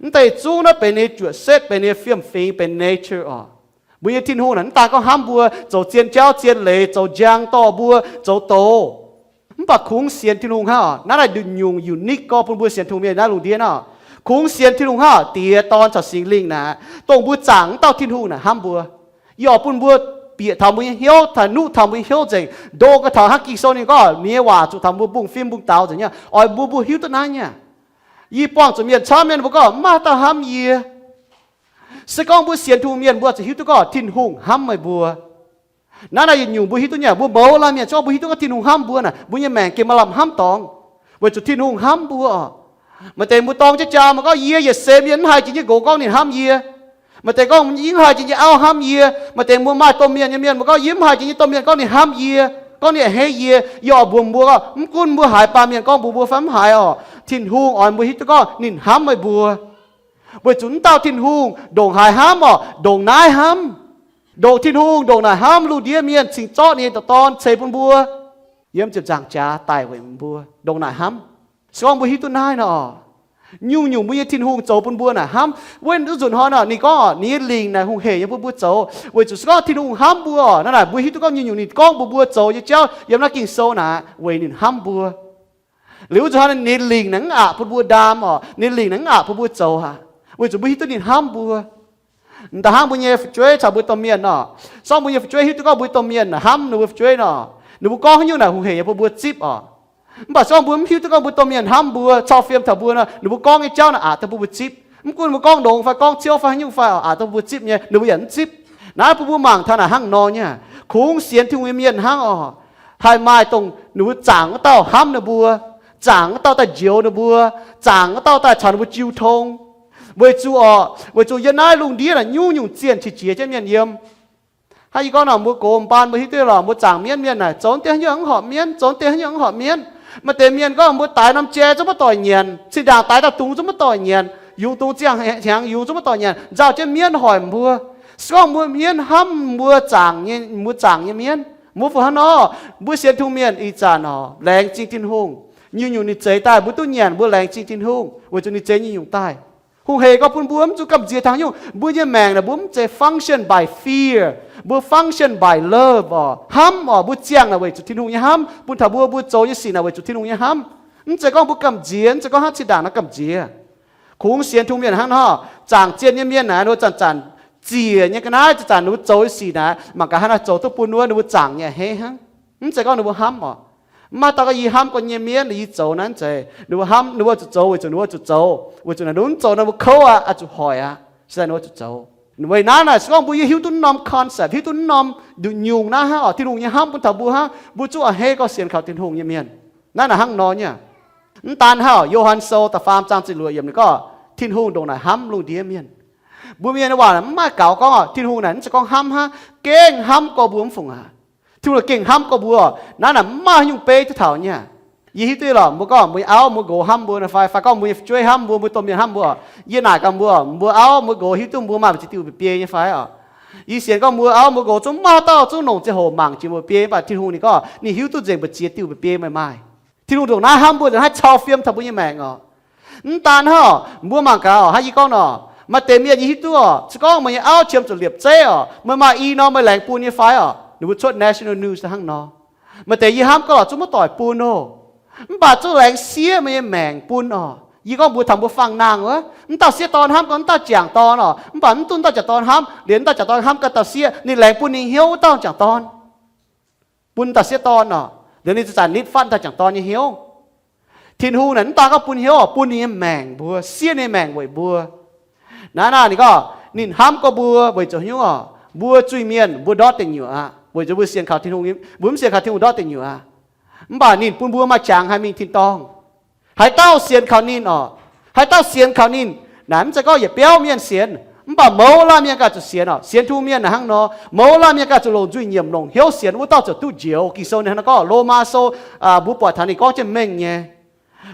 Mv deix zungv naaiv benx ninh nyei juoqc setv, benx ninh nyei fiem-fingx, benx nature oc. Mbuo nyei Tin-Hungh naaic mv daaih gorngv hnamv mbuo, zoux zien jauv zien leiz, zoux njang dorh mbuo, zoux doz. Mv baac kungx sienx Tin-Hungh hnangv oc, naaiv naaic nduqc nyungc unique gorngv bun mbuo sienx Tin-Hungh mienh naaiv lungh ndiev hnangv oc. Kungx sienx Tin-Hungh hnangv oc, Diex, Dorn caux Singx Lingh naaic, dongh mbuo zaangc wuov dauh Tin-Hungh naaic hnamv mbuo. Yie oix bun mbuo bieqc taux mbuo nyei hnyouv, taux nuqv taux mbuo nyei hnyouv nzengc, ndo gau taux hnangv Ging-Sou ninh gorngv, ninh nyei waac zuqc taux mbuo mbungv-fim mbungv-daux nzengc nyei. Oix mbuo, mbuo hiuv duqv naaiv nyei. Yie buangh zuqc mienh camv mienh mbuo gorngv, mv maaih dauh hnamv yie. Se gorngv mbuo sienx Tin-Hungh mienh mbuo zuqc hiuv duqv gorngv Tin-Hungh hnamv meih mbuo. Naaiv naaic yietc nyungc mbuo hiuv duqv nyei, mbuo mouz laanh mienh se gorngv mbuo hiuv duqv gorngv Tin-Hungh hnamv mbuo naaic, mbuo nyei maengc gengh maaih lamh hnamv dorngx, weic zuqc Tin-Hungh hnamv mbuo oc. Maaih deix mbuo dorng jienv jaa, maaih gorngv yie yietc seix mienh mv haiz jiex nyei nqox gorngv ninh hnamv yie. Maaih deix gorngv yie mv haiz jiex nyei auv hnamv yie. Maaih deix mbuo maaih domh mienh nyei mienh mbuo gorngv yie mv haiz jiex nyei domh mienh gorngv ninh hnamv yie, gorngv ninh a'hneiv yie. Yie oix mbuox mbuo gorngv, mv gunv mbuo haaix baamh mienh gorngv mbuox mbuo fai mv haiz oc, Tin-Hungh oix mbuo hiuv duqv gorngv ninh hnamv meih mbuo. Weic zuqc wuov dauh Tin-Hungh ndongc haaix hnamv oc, ndongc naaiv hnamv. Ndongc Tin-Hungh ndongc naaic hnamv lungh ndiev mienh cingx zorqv ninh nyei ndoqc Dorn ceix bun mbuo, yiem ziepc nzaangc jaax daic weic mbuo, ndongc naaic hnamv. Se gorngv mbuo hiuv duqv naaiv nor, nyungc-nyungc mbuo nyei Tin-Hungh zoux bun mbuo naaic hnamv. Wuov nzunc hnoi nor ninh gorngv ninh nyei lingc naaic hungh heic nyei bun mbuo zoux, weic zuqc se gorngv Tin-Hungh hnamv mbuo oc, naaiv naaic mbuo hiuv duqv gorngv nyungc-nyungc ninh gorngv mbuox mbuo zoux nyei jauv yiem naaiv Ging-Sou naaic weic ninh hnamv mbuo. Liuz wuov nzunc hnoi ninh nyei lingc naaic mv aqc bun mbuo ndaam oc, ninh nyei lingc naaic mv aqc bun mbuo zoux aqv, weic zuqc mbuo hiuv duqv ninh hnamv mbuo. Da'hnangv mbuo nyei fu'jueiv caux mbuo domh mienh nor, se gorngv mbuo nyei fu'jueiv hiuv duqv gorngv mbuo domh mienh hnamv ninh mbuo fu'jueiv nor, ninh mbuo gorngv haaix nyungc naaic hungh heic nyei bun mbuo zipv oc. Mv baac se gorngv mbuo mv hiuv duqv gorngv mbuo domh mienh hnamv mbuo, cau fiem taux mbuo nor, ninh mbuo gorngv nyei jauv naaic aqc daaih bun mbuo zipv. Mv gunv mbuo gorngv longx fai gorngv ciouv fai haaix nyungc fai oc, aqc daaih bun mbuo zipv nyei, ninh mbuo yaac mv zipv. Naaiv bun mbuo mangc taux naaic hnangv nor nyei, kungx sienx Tin-Hungh nyei mienh hnangv oc, haih maaih dongh ninh mbuo zaangc wuov dauh hnamv ninh mbuo, zaangc wuov dauh daaih njoux ninh mbuo, zaangc wuov dauh daaih caux ninh mbuo jiu tong. Weic zuqc oc, weic zuqc yiem naaiv lungh ndiev naaic nyungc-nyungc zienh qiex jiez jienv mienh yiem. Hnangv yie gorngv nor, mbuo gox mbaan mbuo hiuv duqv lorqc, mbuo zaangc mienv mienh naaic zoux wuov deix haaix nyungc mv horpc mienv, zoux wuov deix haaix nyungc mv horpc mienv. Maaih deix mienh gorngv mbuo daix norm jai zungv maiv doix nyanc, cin-ndaangc daix dauh dungz zungv maiv doix nyanc, yungz dungz ziangh hnyangx yungz zungv maiv doix nyanc, nzauh jienv mienv hoic mbuo. Se gorngv mbuo mienv hnamv mbuo zaangc nyei, mbuo zaangc nyei mienv, mbuo fu hnangv nor, mbuo sienx Tin-Hungh mienh ih zanc oc, laengz zingh Tin-Hungh. Nyungc-nyungc ninh zeix daaih mbuo duqv nyanc, mbuo laengz zingh Tin-Hungh weic zuqc ninh zeix nyungc-nyungc daaih. Hungh heic gorngv bun mbuo mv zuqc gamh nziex taux haaix nyungc. Mbuo nyei maengc naaic mbuo mv zeiz function by fear, mbuo function by love oc. Hnamv oc, mbuo ziangh naaic weic zuqc Tin-Hungh nyei hnamv bun taux mbuo, mbuo zoux nyei sic naaic weic zuqc Tin-Hungh nyei hnamv. Mv zeiz gorngv mbuo gamh nziex, mv zeiz gorngv hnangv cin-ndaangc nor gamh nziex. Kungx sienx Tin-Hungh mienh hnangv nor, zaangc zienh nyei mienh naaic, ninh mbuo zanc-zanc ziec nyei ga'naaiv, zanc-zanc ninh mbuo zoux nyei sic naaic, mangc gaax hnangv naaic zoux duqv bun wuov ninh mbuo zaangc nyei a'hneiv hnangv. Mv zeiz gorngv ninh mbuo hnamv oc. Mv maaih dauh gorngv yie hnamv gorngv nyei mienv, yie zoux naaiv zeiz ninh mbuo hnamv, ninh mbuo zuqc zoux weic zuqc ninh mbuo zuqc zoux, weic zuqc naaic ninh mv zoux naaic mbuo kouv aqv, zuqc hoic aqv, se daaih ninh mbuo zuqc zoux. Weic naaiv naaic se gorngv mbuo yie hiuv duqv norm concept, hiuv duqv norm nduqc nyungc naaiv hnangv oc, Tin-Hungh nyei hnamv bun taux mbuo hnangv, mbuo zuqc a'hneiv gorngv sienx kaux Tin-Hungh nyei mienh. Naaiv naaic hnangv nor nyei. Mv daan hnangv oc, Yo^han Sou da'faam zaang ziepc luoqc yiemc ninh gorngv Tin-Hungh ndongc naaic hnamv lungh ndiev mienh. Mbuo mienh nyei waac mv maaih gaux gorngv oc, Tin-Hungh naaic mv zeiz gorngv hnamv hnangv, gengh hnamv gorx mbuo mv fungc aqv. Tin-Hungh naaic gengh hnamv gorx mbuo oc. Naaiv naaic mv maaih haaix nyungc beiv duqv taux nyei aqv. Yie hiuv duqv lorqc, mbuo gorngv mbuo nyei auv mbuo nqox hnamv mbuo nyei fai, fai gorngv mbuo nyei fu'jueiv hnamv mbuo, mbuo domh mienh hnamv mbuo. Yie naaic gaax mbuo, mbuo auv mbuo nqox hiuv duqv mbuo maaih mbu'ziex diuh mba'biei nyei fai oc? Yie sienx gorngv mbuo auv mbuo nqox zungv maaih dauh zungv longc ziangh hoc mangc jiex mba'biei, mv baac Tin-Hungh ninh gorngv ninh hiuv duqv nzengc mbu'ziex diuh mba'biei meih maaih. Tin-Hungh ndongc naaiv hnamv mbuo, ndongc naaiv cau fiem taux mbuo nyei maengc oc. Mv daan hnangv, mbuo mangc gaax oc, hnangv yie gorngv nor, maaih deix mienh yie hiuv duqv oc, se gorngv meih nyei auv qiemx zuqc liepc zeiv oc, meih maaih i norm meih laengz bun nyei fai oc? Ninh mbuo cuotv National News hnangv nor. Maaih deix yie hnamv gorngv lorqc zungv maiv doic bun oc. Mv baac zungv laengz siev meih nyei maengc bun oc. Yie gorngv mbuox taux mbuo fangx nangh wuov, mv dauh sieqv dorn hnamv gorngv mv dauh jangc dorn oc, mv baac mv duqv dauh jangc dorn hnamv, liuz mv dauh jangc dorn hnamv ganh dauh sieqv, ninh laengz bun ninh hnyouv wuov dauh jangc dorn, bun dauh sieqv dorn oc, liuz ninh ziouc zanc nitv fatv dauh jangc dorn nyei hnyouv. Tin-Hungh naaic mv daan gorngv bun hnyouv oc, bun ninh nyei maengc mbuo, siev ninh nyei maengc weic mbuo. Naaiv naaic ninh gorngv ninh hnamv gorx mbuo weic zuqc hnyouv oc, mbuo zuiz-mienh mbuo ndortv deic nyuoqc aqv, weic zuqc mbuo sienx kaux Tin-Hungh, mbuo mv sienx kaux Tin-Hungh ndortv deic nyuoqc aqv. Mv baac ninh bun mbuo maaih jangx haih mingh tin-dorngh. Haaix dauh sienx kaux ninh oc, haaix dauh sienx kaux ninh, naaic mv zeiz gorngv yietc biauv mienh sienx, mv baac mouz laanh mienh ganh zuqc sienx oc. Sienx Tin-Hungh mienh naaic hnangv nor, mouz laanh mienh ganh zuqc longc nzuih nyiemc longc hnyouv sienx, wuov dauh ziouc duqv njoux. Ging-Sou ninh hnangv nor gorngv, Lomaa Sou, mbuo buatc taux ninh gorngv jienv mengh nyei.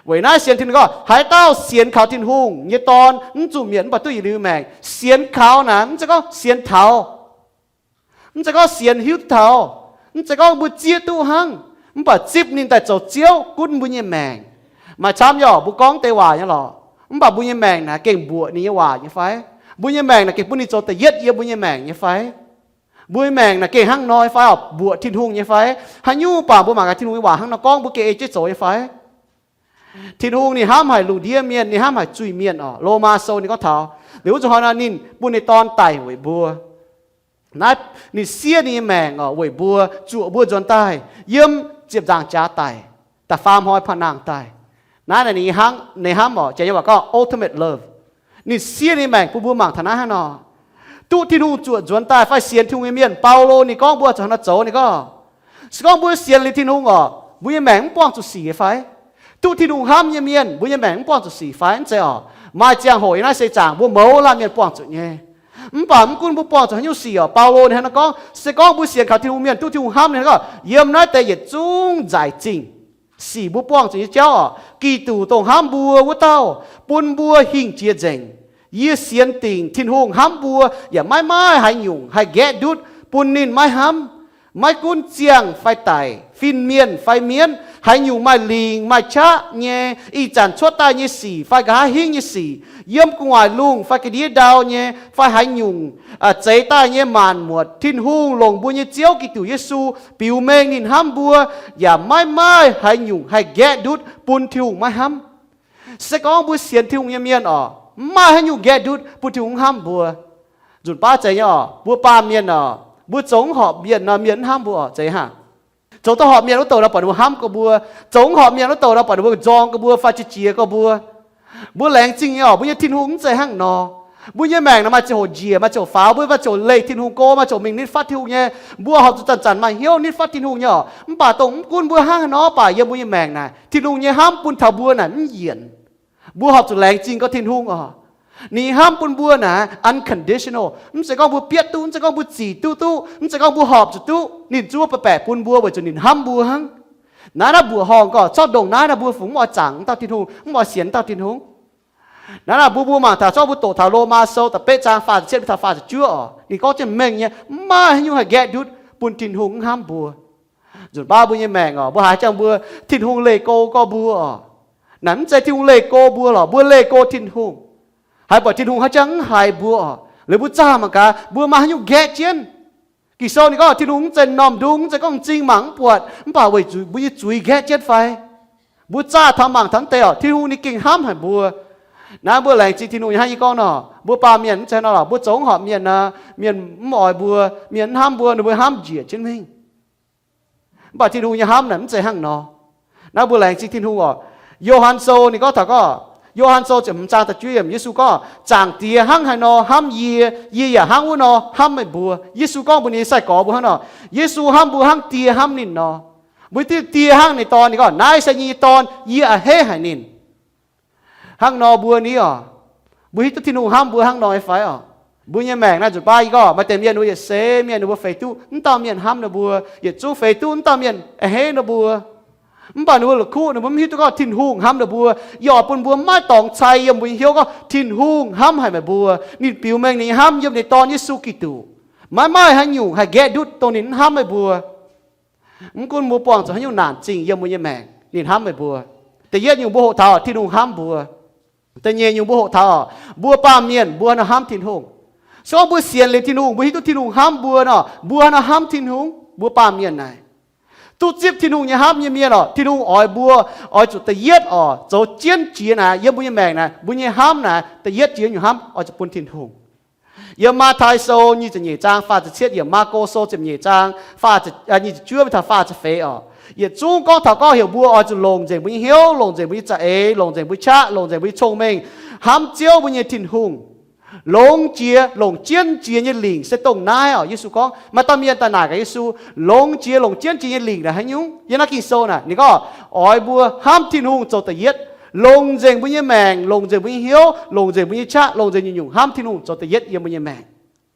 Weic naaiv sienx Tin-Hungh gorngv haaix dauh sienx kaux Tin-Hungh nyei Dorn mv zuqc mietc mv baac duqv yietc liuz maengc. Sienx kaux naaic mv zeiz gorngv sienx taux, mv zeiz gorngv sienx hiuv duqv taux, mv zeiz gorngv mbuo zieqv duqv hnangv, mv baac zipv ninh daaih zoux Ziouv gunv mbuo nyei maengc. Maaih camv yaac mbuo gorngv deix waac nyei lorqc, mv baac mbuo nyei maengc naaic gengh mbuoqc ninh nyei waac nyei fai? Mbuo nyei maengc naaic gengh bun ninh zoux da'yietv yiem mbuo nyei maengc nyei fai? Mbuo nyei maengc naaic gengh hnangv nor nyei fai oc, mbuoqc Tin-Hungh nyei fai? Haaix nyungc baac mbuo mangc gaax Tin-Hungh nyei waac hnangv nor gorngv mbuo gengh ei jienv zoux nyei fai? Tin-Hungh ninh hnamv haic lungh ndiev mienh, ninh hnamv haic zuiz-mienh oc. Lomaa Sou ninh gorngv taux liuz wuov zuqc hnoi nor ninh bun ninh Dorn daic weic mbuo. Naaiv ninh siev ninh nyei maengc oc weic mbuo, zuoqc mbuo nzuonx daaih yiem ziepc nzaangc jaax daic, da'faam hnoi panh nangh daaih. Naaiv naaic ninh hnamv, ninh hnamv oc, janx nyei waac gorngv ultimate love. Ninh siev ninh maengc bun mbuo mangc taux naaiv hnangv nor. Duqv Tin-Hungh zuoqc nzuonx daaih fai sienx Tin-Hungh nyei mienh, Baulo ninh gorngv mbuo zuqc hnangv nor zoux ninh gorngv, se gorngv mbuo sienx liuz Tin-Hungh oc, mbuo nyei maengc mv buangh zuqc sic fai? Duqv Tin-Hungh hnamv nyei mienh, mbuo nyei maengc mv buangh zuqc sic fai? Mv zeiz oc. Maaih ziangh hoc yiem naaiv seix zaangc mbuo mouz laanh mienh buangh zuqc nyei. Mv baac mv gunv mbuo buangh zuqc haaix nyungc sic oc, Baulo ninh hnangv nor gorngv, se gorngv mbuo sienx kaux Tin-Hungh mienh, duqv Tin-Hungh hnamv ninh gorngv, yiem naaiv deix yietc zungv nzaic zingh sic mbuo buangh zuqc nyei jauv oc, Giduc dongh hnamv mbuo wuov dauh bun mbuo hingh jiex nzengc. Yie sienx dingc Tin-Hungh hnamv mbuo yaac maiv maaih haaix nyungc haih nqaeqv ndutv bun ninh maiv hnamv. Maiv gunv ziangh fai daic, fin-mienh fai mienv, haaix nyungc maaih lingc maaih qaqv nyei, ih zanc cuotv daaih nyei sic fai nqa'haav hingv nyei sic, yiem gu'nguaaic lungh fai ga'ndiev ndau nyei, fai haaix nyungc zeix daaih nyei maanc muotc, Tin-Hungh longc mbuo nyei Ziouv Giduc Yesu biux mengh ninh hnamv mbuo, yaac maiv maaih haaix nyungc haih nqaeqv ndutv bun Tin-Hungh maiv hnamv. Se gorngv mbuo sienx Tin-Hungh nyei mienh oc, mv maaih haaix nyungc nqaeqv ndutv bun Tin-Hungh mv hnamv mbuo. Nzunc baav zeiz nyei oc, mbuo baamh mienh oc, mbuo zoux mv horpc mienh nor, mienh mv hnamv mbuo oc, zeiz hnangv. Zoux duqv horpc mienh wuov douc nor, buatc ninh mbuo hnamv gorx mbuo. Zoux mv horpc mienh wuov douc nor, buatc ninh mbuo nzorng gorx mbuo fai qiex jiez gorx mbuo. Mbuo laengz zingh nyei oc, mbuo nyei Tin-Hungh mv zeiz hnangv nor. Mbuo nyei maengc naaic maaih ziangh hoc njiec, maaih ziangh hoc faaux, mbuo maaih ziangh hoc leih Tin-Hungh go, maaih ziangh hoc mingh nitv fatv Tin-Hungh nyei. Mbuo horpc zuqc zanc-zanc maaih hnyouv nitv fatv Tin-Hungh nyei oc. Mv baac dongh mv gunv mbuo hnangv haaix nor, mv baac yiem mbuo nyei maengc naaic, Tin-Hungh nyei hnamv bun taux mbuo naaic mv yienc. Mbuo horpc zuqc laengz zingh gorx Tin-Hungh oc. Ninh hnamv bun mbuo naaic unconditional. Mv zeiz gorngv mbuo bietv duqv, mv zeiz gorngv mbuo zic duqv duqv, mv zeiz gorngv mbuo horpc zuqc duqv, ninh zuov baeqc baeqc bun mbuo weic zuqc ninh hnamv mbuo hnangv. Naaiv naaiv mbuoqc horngh gorx, zorqv ndongc naaiv naaiv mbuo fungc mv oix zaangc dauh Tin-Hungh, mv oix sienx dauh Tin-Hungh. Naaiv naaiv mbuo, mbuo mangc taux zorqv mbuo doqc taux Lomaa Sou da'betv zaang faah ziepc cietv taux faah ziepc juov oc, ninh gorngv jienv mengh nyei, mv maaih haaix nyungc haih nqaeqv ndutv bun Tin-Hungh mv hnamv mbuo. Nzunc baav mbuo nyei maengc oc, mbuo haiz jangx mbuo Tin-Hungh leih go gorx mbuo oc. Naaic mv zeiz Tin-Hungh leih go mbuo lorqc, mbuo leih go Tin-Hungh. Haiz buatc Tin-Hungh haiz jangx mv haiz mbuo oc, liuz mbuo zaah mangc gaax mbuo maaih haaix nyungc nqaeqv jienv. Ging-Sou ninh gorngv Tin-Hungh mv zeiz m'normh ndung, mv zeiz gorngv m'zing mangc mv buatc, mv baac weic zuqc mbuo nyei zuiz nqaeqv jienv fai? Mbuo zaah taux mangc taux mv deix oc, Tin-Hungh ninh gengh hnamv haic mbuo. Naaiv mbuo laengz zingh Tin-Hungh nyei hnangv yie gorngv nor, mbuo baamh mienh mv zeiz nor lorqc, mbuo zoux mv horpc mienh nor, mienh mv oix mbuo, mienh mv hnamv mbuo, ninh mbuo hnamv njiec jienv mingh. Mv baac Tin-Hungh nyei hnamv naaic mv zeiz hnangv nor. Naaiv mbuo laengz zingh Tin-Hungh oc. Yo^han Sou ninh gorngv taux gorngv, Yo^han Sou ziepc hmz zaang da'juov yiemc, Yesu gorngv, Zaangc Diex hnangv haaix nor hnamv yie, yie yaac hnangv wuov nor hnamv meih mbuo. Yesu gorngv mbuox ninh nyei sai-gorx mbuo hnangv nor, Yesu hnamv mbuo hnangv Die hnamv ninh nor. Mbuo hiuv duqv Die hnangv ninh Dorn, ninh gorngv, Naaiv se yie nyei Dorn, yie a'hneiv haic ninh. Hnangv nor mbuo ni oc, mbuo hiuv duqv Tin-Hungh hnamv mbuo hnangv nor nyei fai oc? Mbuo nyei maengc naaiv nzunc baav yie gorngv maaih deix mienh ninh mbuo yietc seix mienh ninh mbuo feix duqv mv dauh mienh hnamv ninh mbuo, yietc zungv feix duqv mv dauh mienh a'hneiv ninh mbuo. Mv baac ninh mbuo la'kuqv, ninh mbuo mv hiuv duqv gorngv Tin-Hungh hnamv ninh mbuo. Yie oix bun mbuo maiv dorngx cai yiem mbuo nyei hnyouv gorngv Tin-Hungh hnamv haic meih mbuo. Ninh biux mengh ninh nyei hnamv yiem ninh Dorn Yesu Giduc. Maiv maaih haaix nyungc haih nqaeqv ndutv dongh ninh mv hnamv meih mbuo. Mv gunv mbuo buangh zuqc haaix nyungc naanc zingh yiem mbuo nyei maengc, ninh hnamv meih mbuo. Da'yietv nyungc mbuo hoqc taux Tin-Hungh hnamv mbuo. Da'nyeic nyungc mbuo hoqc taux mbuo baamh mienh mbuo haaix nor hnamv Tin-Hungh. Se gorngv mbuo sienx liuz Tin-Hungh, mbuo hiuv duqv Tin-Hungh hnamv mbuo nor, mbuo haaix nor hnamv Tin-Hungh? Mbuo baamh mienh naaic, duqv zipv Tin-Hungh nyei hnamv nyei mienh oc, Tin-Hungh oix mbuo oix zuqc da'yietv oc, zoux jienv jiex naaic yiem mbuo nyei maengc naaic, mbuo nyei hnamv naaic, da'yietv jiex nyungc hnamv oix zuqc bun Tin-Hungh. Yiem Matv^taai Sou nyic ziepc nyeic zaang faah ziepc cietv, yiem Maako Sou ziepc nyeic zaang faah, nyic ziepc juov mingh taux faah ziepc feix oc. Yietc zungv gorngv taux gorngv heuc mbuo oix zuqc longc nzengc mbuo nyei hnyouv, longc nzengc mbuo nyei za'eix, longc nzengc mbuo nyei qaqv, longc nzengc mbuo nyei cong-mengh, hnamv Ziouv mbuo nyei Tin-Hungh. Longx jiex longc jienv jiex nyei lingc se dongh naaiv oc. Yesu gorngv, maaih dauh mienh daaih naaic gaax Yesu, longx jiex longc jienv jiex nyei lingc naaic haaix nyungc? Yiem naaiv Ging-Sou naaic ninh gorngv oix mbuo hnamv Tin-Hungh zoux da'yietv, longc nzengc mbuo nyei maengc, longc nzengc mbuo nyei hnyouv, longc nzengc mbuo nyei qaqv, longc nzengc nyungc-nyungc hnamv Tin-Hungh zoux da'yietv yiem mbuo nyei maengc.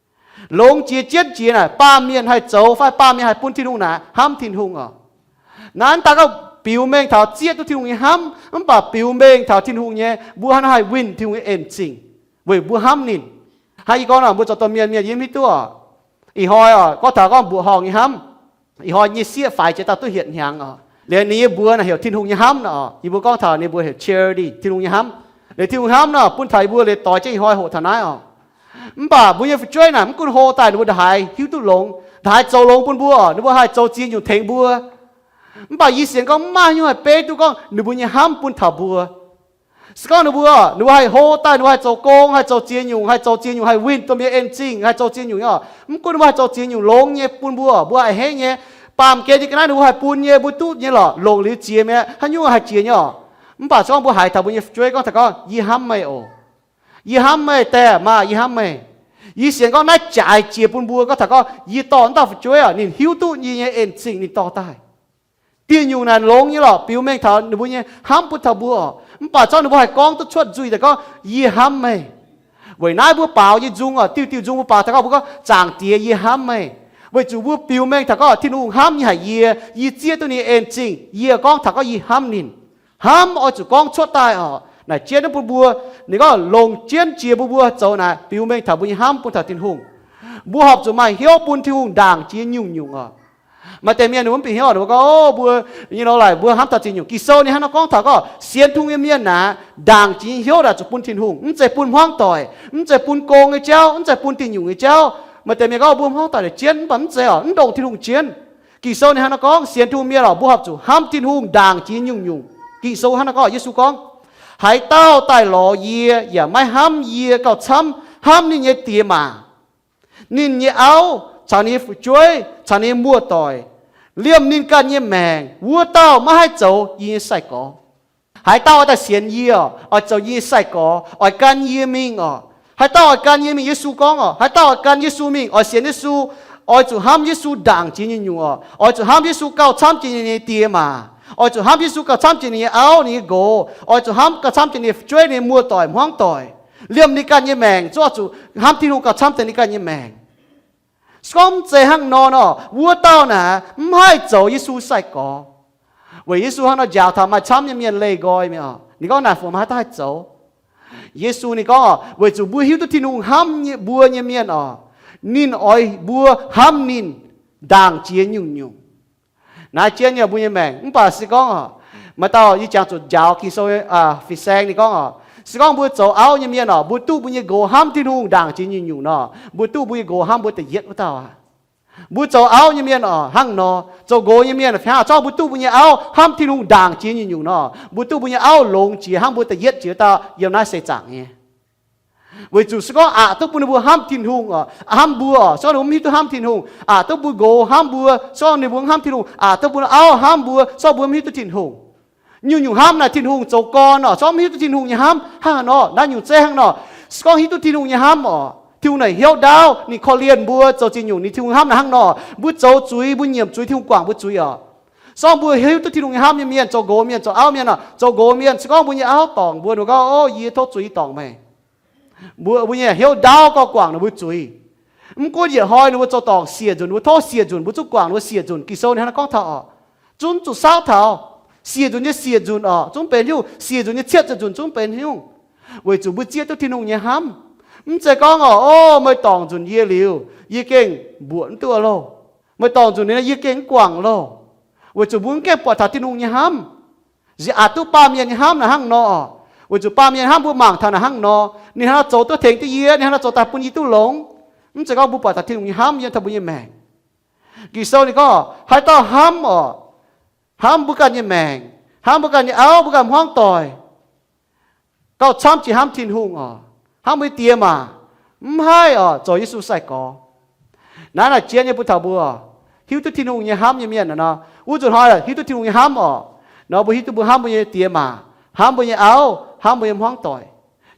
Longx jiex jienv jiex naaic, baamh mienh haih zoux fai baamh mienh haih bun Tin-Hungh naaic, hnamv Tin-Hungh oc. Naaiv daaih gorngv biux mengh taux zieqv duqv Tin-Hungh nyei hnamv, mv baac biux mengh taux Tin-Hungh nyei, mbuo haaix nor haih winh Tin-Hungh nyei en zingh? Weic mbuo hnamv ninh. Hnangv yie gorngv nor, mbuo zoux domh mienh, mienh yie mv hiuv duqv oc. Ih hnoi oc, gorngv taux gorngv mbuoqc horngh nyei hnamv, ih hnoi nyei sieqv faix jiex dauh duqv hietc hnyangx oc. Liuz ninh nyei mbuox naaic heuc Tin-Hungh nyei hnamv nor oc. Yie mbuo gorngv taux ninh mbuo heuc charity, Tin-Hungh nyei hnamv. Liuz Tin-Hungh hnamv nor bun taux yie mbuo liuz doix jienv ih hnoi hoqc taux naaiv oc. Mv baac mbuo nyei fu'jueiv naaic mv gunv hlo daaih ninh mbuo ndongc haaix hiuv duqv longx, ndongc haaix zoux longx bun mbuo oc, ninh mbuo haih zoux ziex nyungc tengx mbuo. Mv baac yie sienx gorngv mv maaih haaix nyungc haih beiv duqv gorngv ninh mbuo nyei hnamv bun taux mbuo. Se gorngv ninh mbuo, ninh mbuo haih hlo daaih, ninh mbuo haih zoux gong, haih zoux ziex nyungc, haih zoux ziex nyungc, haih winh domh mienh en zingh, haih zoux ziex nyungc nyei oc. Mv gunv ninh mbuo haih zoux ziex nyungc longx nyei bun mbuo oc, mbuo a'hneiv nyei, baamh gen nyei ga'naaiv ninh mbuo haih bun nyei, mbuo duqv nyei lorqc, longc liuz jiex mi'aqv, haaix nyungc haih jiex nyei oc. Mv baac se gorngv mbuo haiz taux mbuo nyei fu'jueiv gorngv taux gorngv, yie hnamv meih oc. Yie hnamv meih, diex maa, yie hnamv meih. Yie sienx gorngv naaiv jaaix jiex bun mbuo gorngv taux gorngv, yie dorh wuov dauh fu'jueiv oc, ninh hiuv duqv yie nyei en zingh ninh dorh daaih. Dieh nyungc naaic longx nyei lorqc, biux mengh taux ninh mbuo nyei hnamv bun taux mbuo oc. Mv baac zorqv ninh mbuo haih gorngv duqv cuotv nzuih daaih gorngv, yie hnamv meih. Weic naaiv mbuo baaux nyei nzung oc, diuh diuh nzung mbuo baaux taux gorngv, mbuo gorngv, Zaangc Diex, yie hnamv meih. Weic zuqc mbuo biux mengh taux gorngv Tin-Hungh hnamv nyei haic yie, yie zieqv duqv ninh en zingh, yie gorngv taux gorngv yie hnamv ninh. Hnamv oix zuqc gorngv cuotv daaih oc. Naaic jienv bun mbuo, ninh gorngv longc jienv jiex bun mbuo zoux naaic, biux mengh taux mbuo nyei hnamv bun taux Tin-Hungh. Mbuo horpc zuqc maaih hnyouv bun Tin-Hungh ndaangc jiex nyungc-nyungc oc. Maaih deix mienh ninh mbuo mv bieqc hnyouv, ninh mbuo gorngv, o, mbuo, nyei lorz laaic mbuo hnamv taux ziex nyungc. Ging-Sou ninh hnangv nor gorngv taux gorngv sienx Tin-Hungh nyei mienh naaic, ndaangc jiex nyei hnyouv naaic zuqc bun Tin-Hungh, mv zeiz bun hmuangv doic, mv zeiz bun gong nyei jauv, mv zeiz bun diuh nyungc nyei jauv. Maaih deix mienh gorngv mbuo hmuangv doic naaic jienv, mv baac mv zeiz oc, mv ndongc Tin-Hungh jienv. Ging-Sou ninh hnangv nor gorngv sienx Tin-Hungh mienh oc, mbuo horpc zuqc hnamv Tin-Hungh ndaangc jiex nyungc-nyungc. Ging-Sou hnangv nor gorngv, Yesu gorngv, haaix dauh daaih lorz yie yaac maiv hnamv yie gauh camv hnamv ninh nyei diex maac, ninh nyei auv, caux ninh nyei fu'jueiv, caux ninh nyei muoz-doic, liemh ninh ganh nyei maengc, wuov dauh maiv haih zoux yie nyei sai-gorx. Haaix dauh oix daaih sienx yie oc, oix zoux yie nyei sai-gorx, oix gan yie mingh oc. Haaix dauh oix gan yie mingh, Yesu gorngv oc, haaix dauh oix gan Yesu mingh, oix sienx Yesu, oix zuqc hnamv Yesu ndaangc jiex nyungc-nyungc oc. Oix zuqc hnamv Yesu gauh camv jiex ninh nyei diex maac. Oix zuqc hnamv Yesu gauh camv jiex ninh nyei auv, ninh nyei nqox. Oix zuqc hnamv gauh camv jiex ninh nyei fu'jueiv, ninh nyei muoz-doic, hmuangv doic. Liemh ninh ganh nyei maengc, zuqc oix zuqc hnamv Tin-Hungh gauh camv jiex ninh ganh nyei maengc. Se gorngv mv zeiz hnangv nor nor, wuov dauh naaic mv haih zoux Yesu sai-gorx. Weic Yesu hnangv nor njaaux taux maaih camv nyei mienh leih nqoi mingh oc. Ninh gorngv naaic fungc maiv haih zoux. Yesu ninh gorngv oc, weic zuqc mbuo hiuv duqv Tin-Hungh hnamv mbuo nyei mienh oc, ninh oix mbuo hnamv ninh ndaangc jiex nyungc-nyungc. Naaiv jienv yaac mbuo nyei maengc, mv baac se gorngv oc, maaih dauh yie jangx zuqc njaaux Ging-Sou, Fin-Saeng ninh gorngv oc, se gorngv mbuo zoux auv nyei mienh oc, mbuo duqv mbuo nyei nqox hnamv Tin-Hungh ndaangc jiex nyungc-nyungc nor, mbuo duqv mbuo nyei nqox hnamv mbuo da'yietv wuov dauh aqv. Mbuo zoux auv nyei mienh oc, hnangv nor, zoux nqox nyei mienh fih hnangv, zorqv mbuo duqv mbuo nyei auv hnamv Tin-Hungh ndaangc jiex nyungc-nyungc nor, mbuo duqv mbuo nyei auv longx jiex hnangv mbuo da'yietv jiex wuov dauh yiem naaiv seix zaangc nyei. Weic zuqc se gorngv aqc duqv bun ninh mbuo hnamv Tin-Hungh oc, hnamv mbuo oc, se gorngv ninh mbuo mv hiuv duqv hnamv Tin-Hungh, aqc duqv bun nqox hnamv mbuo, se gorngv ninh mbuo mv hnamv Tin-Hungh, aqc duqv bun auv hnamv mbuo, se gorngv mbuo mv hiuv duqv Tin-Hungh. Nyungc-nyungc hnamv naaic Tin-Hungh zoux gorn oc, se gorngv mv hiuv duqv Tin-Hungh nyei hnamv hnangv nor, naaiv nyungc zeiv hnangv nor. Se gorngv hiuv duqv Tin-Hungh nyei hnamv oc, Tin-Hungh naaic hnyouv ndaauv, ninh korv-lienh mbuo zoux ziex nyungc, ninh Tin-Hungh hnamv naaic hnangv nor. Mbuo zoux zuiz, mbuo nyiemc zuiz, Tin-Hungh guangc mbuo zuiz oc. Se gorngv mbuo hiuv duqv Tin-Hungh nyei hnamv nyei mienh, zoux nqox mienh, zoux auv mienh oc, zoux nqox mienh, se gorngv mbuo nyei auv dorngc mbuo, ninh gorngv, o, yie tov zuiz dorngc meih. Mbuo, mbuo nyei hnyouv ndaauv gorngv guangc ninh mbuo zuiz. Mv gunv yietc hnoi ninh mbuo zoux dorngc siec nzunc, ninh mbuo tov siec nzunc, mbuo zungv guangc ninh mbuo siec nzunc. Ging-Sou ninh hnangv nor gorngv taux oc, zungv zuqc saauv taux. Siec nzunc nyei siec nzunc oc, zungv benx nyungc. Siec nzunc nyei cietv nzunc zungv benx nyungc. Weic zuqc mbuo zieqv duqv Tin-Hungh nyei hnamv. Mv zeiz gorngv oc, o, meih dorngc nzunc yie liuz, yie gengh mbuoqc mv duqv loh. Meih dorngc nzunc liuz, yie gengh mv guangc loh. Weic zuqc mbuo mv gaengh buatc taux Tin-Hungh nyei hnamv. Nziex aqc duqv baamh mienh nyei hnamv naaic hnangv nor oc. Weic zuqc baamh mienh hnamv mbuo mangc taux naaic hnangv nor, ninh hnangv nor zoux duqv tengx duqv yie, ninh hnangv nor zoux daaih bun yie duqv longx. Mv zeiz gorngv mbuo buatc taux Tin-Hungh nyei hnamv yiem taux mbuo nyei maengc. Ging-Sou ninh gorngv haaix dauh hnamv oc, hnamv mbuo ganh nyei maengc, hnamv mbuo ganh nyei auv, mbuo ganh hmuangv doic, gauh camv jiex hnamv Tin-Hungh oc, hnamv mbuo nyei diex maac, mv haih oc zoux Yesu sai-gorx. Naaiv naaic jien nyei bun taux mbuo hiuv duqv Tin-Hungh nyei hnamv nyei mienh nor, wuov nzunc hnoi hiuv duqv Tin-Hungh nyei hnamv oc. Nor mbuo hiuv duqv mbuo hnamv mbuo nyei diex maac, hnamv mbuo nyei auv, hnamv mbuo nyei hmuangv doic.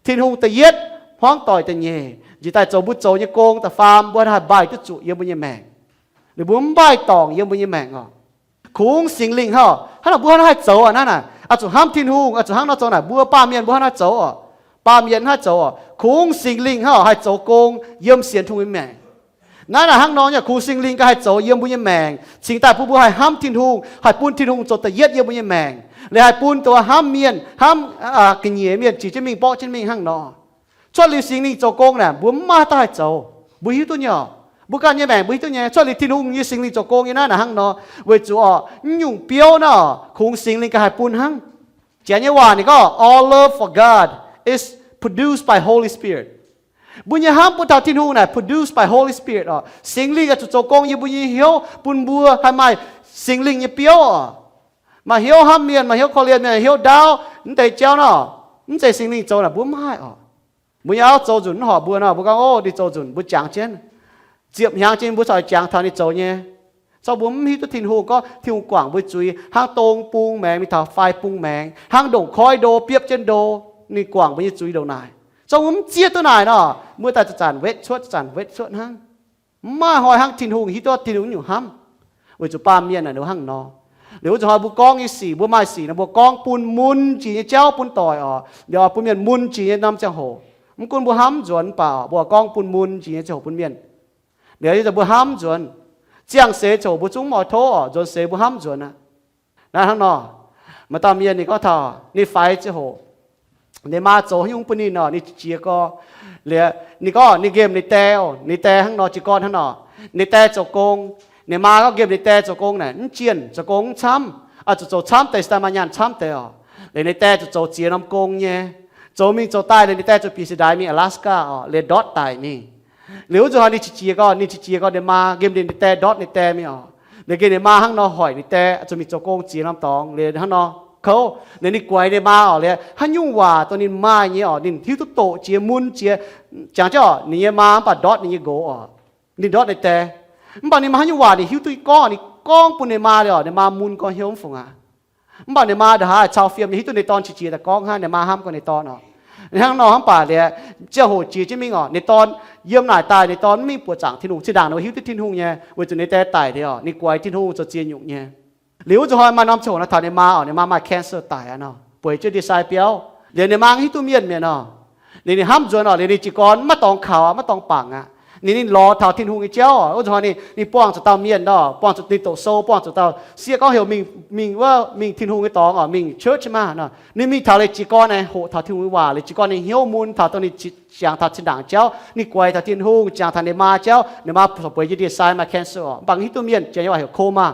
Tin-Hungh da'yietv, hmuangv doic da'nyeic, njiec daaih zoux mbuo zoux nyei gong da'faam, mbuo haih mbaih duqv zuqc yiem mbuo nyei maengc. Ninh mbuo mv maaih dorngc yiem mbuo nyei maengc oc. Kungx Singx Lingh hnangv, hnangv naaic mbuo hnangv naaiv haih zoux oc. Naaiv naaic oix zuqc hnamv Tin-Hungh, oix zuqc hnangv nor zoux naaic. Mbuo baamh mienh mbuo hnangv naaiv zoux oc. Baamh mienh haih zoux oc. Kungx Singx Lingh hnangv haih zoux gong yiem sienx Tin-Hungh nyei maengc. Naaiv naaic hnangv nor nyei, kungx Singx Lingh ganh haih zoux yiem mbuo nyei maengc, cingx daaih bun mbuo haih hnamv Tin-Hungh, haih bun Tin-Hungh zoux da'yietv yiem mbuo nyei maengc, liuz haih bun dongh hnamv mienh, hnamv ga'nyiec mienh, jiex jienv mingh, mborqv jienv mingh hnangv nor. Cuotv liuz Singx Lingh zoux gong naaic, mbuo mv maaih dauh haih zoux. Mbuo hiuv duqv nyei oc. Mbuo ganh nyei maengc mbuo hiuv duqv nyei. Cuotv liuz Tin-Hungh nyei Singx Lingh zoux gong nyei naaiv naaic hnangv nor, weic zuqc oc, mv nyungc biouv naaic oc, kungx Singx Lingh ganh haih bun hnangv. Janx nyei waac ninh gorngv, all love for God is produced by Holy Spirit. Mbuo nyei hnamv bun taux Tin-Hungh naaic produced by Holy Spirit oc. Singx Lingh oix zuqc zoux gong yiem mbuo nyei hnyouv bun mbuo haih maaih Singx Lingh nyei biouv oc. Maaih hnyouv hnamv mienh, maaih hnyouv korv-lienh mienh, hnyouv ndaauv, mv deix jauv nor, mv zeiz Singx Lingh zoux naaic mbuo mv haih oc. Mbuo nyei auv zoux nzunc mv horpc mbuo nor, mbuo gorngv, o, ninh zoux nzunc, mbuo jangx jienv, ziepc hnyangx jienv mbuo corc jangx taux ninh zoux nyei. Zorqv mbuo mv hiuv duqv Tin-Hungh gorngv Tin-Hungh guangc mbuo zuiz hnangv dong bung maengx mingh taux fai bung maengx, hnangv ndongc koiv ndo biopv jienv ndo, ninh guangc mbuo nyei zuiz ndongc naaic. Zorqv mbuo mv zieqv duqv naaic nor, mbuo daaih zanc-zanc wetv cuotv, zanc-zanc wetv cuotv hnangv. Mv maaih hnoi hnangv Tin-Hungh hiuv duqv Tin-Hungh nyungc hnamv. Weic zuqc baamh mienh naaic ninh hnangv nor. Liuz wuov nzunc hnoi mbuo gorngv nyei sic, mbuo maaih sic nor mbuo gorngv bun mun jiex nyei jauv bun doic oc. Liuz oix bun mienh mun jiex nyei norm ziangh hoc. Mv gunv mbuo hnamv nzuonx mv baac mbuo gorngv bun mun jiex nyei ziangh hoc bun mienh. Liuz yie mbuo hnamv nzuonx, ziangh seix ziouc mbuo zungv mv oix tov oc, nzuonx seix mbuo hnamv nzuonx aqv. Naaiv hnangv nor, maaih dauh mienh ninh gorngv taux ninh faix ziangh hoc, ninh maa zoux haaix nyungc bun ninh nor, ninh jiex gorx. Liuz ninh gorngv ninh nqemh ninh die oc, ninh die hnangv nor, jiez gorn hnangv nor, ninh die zoux gong. Ninh maa gorngv nqemh ninh die zoux gong naaic mv jienh, zoux gong mv camv, oix zuqc zoux camv deix se daaih maaih nyaanh camv deix oc. Liuz ninh die zuqc zoux ziex norm gong nyei, zoux mingh zoux daaih liuz ninh die zuqc bieqc se ndaix mingh Alaska oc, liuz ndortv daic mingh. Liuz wuov nzunc hnoi ninh qiex jiez gorx, ninh qiex jiez gorx ninh maa nqemh ninh die ndortv ninh die mingh oc. Liuz gengh ninh maa hnangv nor hoic ninh die zuqc mingh zoux gong ziex norm dorngx liuz hnangv nor kouv. Liuz ninh guaix ninh maa oc, liuz haaix nyungc waac dongh ninh maaih nyei oc, ninh hiuv duqv doqc jiex mun jiex. Jangx jienv oc, ninh nyei maa mv baac ndortv ninh nyei nqox oc, ninh ndortv ninh die. Mv baac ninh maaih haaix nyungc waac ninh hiuv duqv gorngv, ninh gorngv bun ninh maa liuz oc, ninh maa mun gorngv hnyouv mv fungc aqv. Mv baac ninh maa ndongc haaix cau fiem nyei, hiuv duqv ninh dorn qiex jiez daaih gorngv hnangv, ninh maa hnamv gorngv ninh dorn oc. Hnangv nor mv baac liuz ziangh hoc jiex jienv mingh oc, ninh dorn yiem naaic daaih ninh dorn mv mingh buoqc zaangc Tin-Hungh. Zinh ndaangc ninh hiuv duqv Tin-Hungh nyei, weic zuqc ninh die daic liuz oc, ninh guaix Tin-Hungh zoux ziex nyungc nyei. Liuz wuov nzunc hnoi maaih norm ziangh hoc nor taux ninh maa oc, ninh maa maaih cancer daic aqv nor, bueix jienv ndie-sai biauv. Liuz ninh maa hiuv duqv mienh mi'aqv nor, liuz ninh hnamv nzuonx oc, liuz ninh jiez gorn maiv dorngx kaux aqv, maiv dorngx bangc aqv. Ninh, ninh lorz taux Tin-Hungh nyei jauv oc. Wuov nzunc hnoi ninh, ninh buangh zuqc dauh mienh nor, buangh zuqc ninh doqc sou, buangh zuqc dauh sieqv gorngv heuc mingh, mingh wuov, mingh Tin-Hungh nyei dorngx oc, mingh church maah nor. Ninh mingh taux liuz jiez gorn aengx hoqc taux Tin-Hungh nyei waac, liuz jiez gorn ninh hnyouv mun taux dongh ninh jangx taux zinh ndaangc jauv, ninh guaix taux Tin-Hungh, jangx taux ninh maa jauv, ninh maa bueix jienv ndie-sai maaih cancer oc, mv baac hiuv duqv mienh, janx nyei waac heuc coma.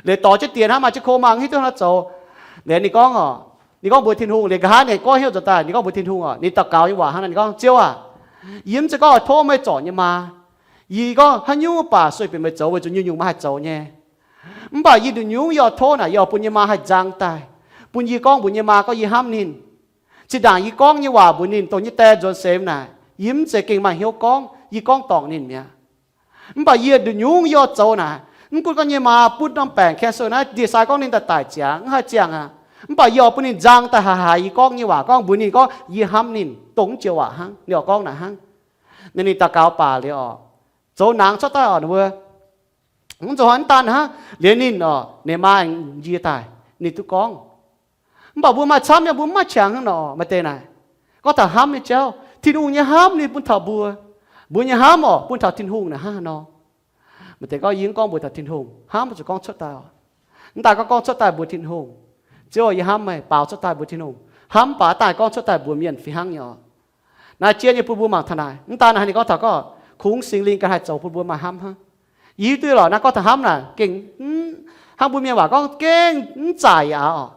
Liuz dorh jienv dieh hnangv, maaih jienv coma, hiuv duqv hnangv nor zoux. Liuz ninh gorngv oc, ninh gorngv mbuox Tin-Hungh, liuz nqa'haav ninh goiv hnyouv nzuonx daaih, ninh gorngv mbuox Tin-Hungh oc, ninh daux gaux nyei waac hnangv naaiv, ninh gorngv, Ziouv aac, yie mv zeiz gorngv oix tov meih zorc nyei maa. Yie gorngv haaix nyungc baac sueih bieqc meih zoux, weic zuqc nyungc-nyungc meih haih zoux nyei. Mv baac yie nduqc nyungc yie oix tov naaic, yie oix bun yie maa haih nzang daaih, bun yie gorngv mbuox yie maa gorngv yie hnamv ninh. Zinh ndaangc yie gorngv nyei waac mbuox ninh, dongh yie die nzuonx seix naaic, yie mv zeiz gengh maaih hnyouv gorngv, yie gorngv dorngc ninh mi'aqv. Mv baac yie nduqc nyungc yie oix zoux naaic, mv gunv gorngv yie maa butv norm baengc cancer naaiv, ndie-sai gorngv ninh daaih daic ziangx, mv haih ziangh aqv. Mv baac yie oix bun ninh nzang daaih haaix haaix yie gorngv nyei waac, gorngv mbuox ninh gorngv yie hnamv ninh, dongh mv joux waac hnangv, ninh oix gorngv naaic hnangv. Ninh, ninh daux gaux baac liuz oc, zoux nangx cuotv daaih oc, ninh mbuo, mv zoux hnangv daan hnangv, liuz ninh oc, ninh maa aengx njie daaih, ninh duqv gorngv. Mv baac mbuo maaih camv nyei, mbuo mv maaih qangx hnangv nor, maaih deix naaic gorngv taux hnamv nyei jauv, Tin-Hungh nyei hnamv ninh bun taux mbuo, mbuo nyei hnamv oc bun taux Tin-Hungh naaic hnangv haaix nor. Maaih deix gorngv yie mv gorngv mbuox taux Tin-Hungh, hnamv zuqc gorngv cuotv daaih oc. Mv daaih gorngv gorngv cuotv daaih mbuox Tin-Hungh, Ziouv, yie hnamv meih, baaux cuotv daaih mbuox Tin-Hungh. Hnamv baac daaih gorngv cuotv daaih mbuox mienh fih hnangv nyei oc. Naaiv jien nyei bun mbuo mangc taux naaic. Mv daan naaic ninh gorngv taux gorngv kungx Singx Lingh ganh haih zoux bun mbuo maaih hnamv hnangv. Yie hiuv duqv lorqc, naaiv gorngv taux hnamv naaic gengh hnangv mbuo mienh waac gorngv gengh mv zaaic aqv oc.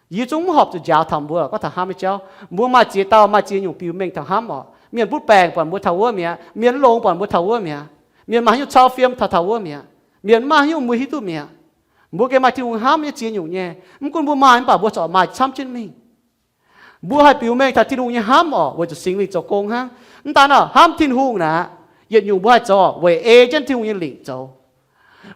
Yie zungv mv horpc zuqc njaaux taux mbuo gorngv taux hnamv nyei jauv. Mbuo maaih ziex dauh maaih ziex nyungc biux mengh taux hnamv oc. Mienh butv baengc buatc mbuo taux wuov mi'aqv. Mienh mv longx buatc mbuo taux wuov mi'aqv. Mienh maaih haaix nyungc cau fiem taux taux wuov mi'aqv. Mienh mv maaih haaix nyungc mbuo hiuv duqv mi'aqv. Mbuo gengh maaih Tin-Hungh hnamv nyei ziex nyungc nyei. Mv gunv mbuo maaih mv baac mbuo corc maaih camv jienv mingh. Mbuo haih biux mengh taux Tin-Hungh nyei hnamv oc, weic zuqc Singx Lingh zoux gong hnangv. Mv daan oc, hnamv Tin-Hungh naaic, yietc nyungc mbuo haih zoux weic ei jienv Tin-Hungh nyei lingc zoux.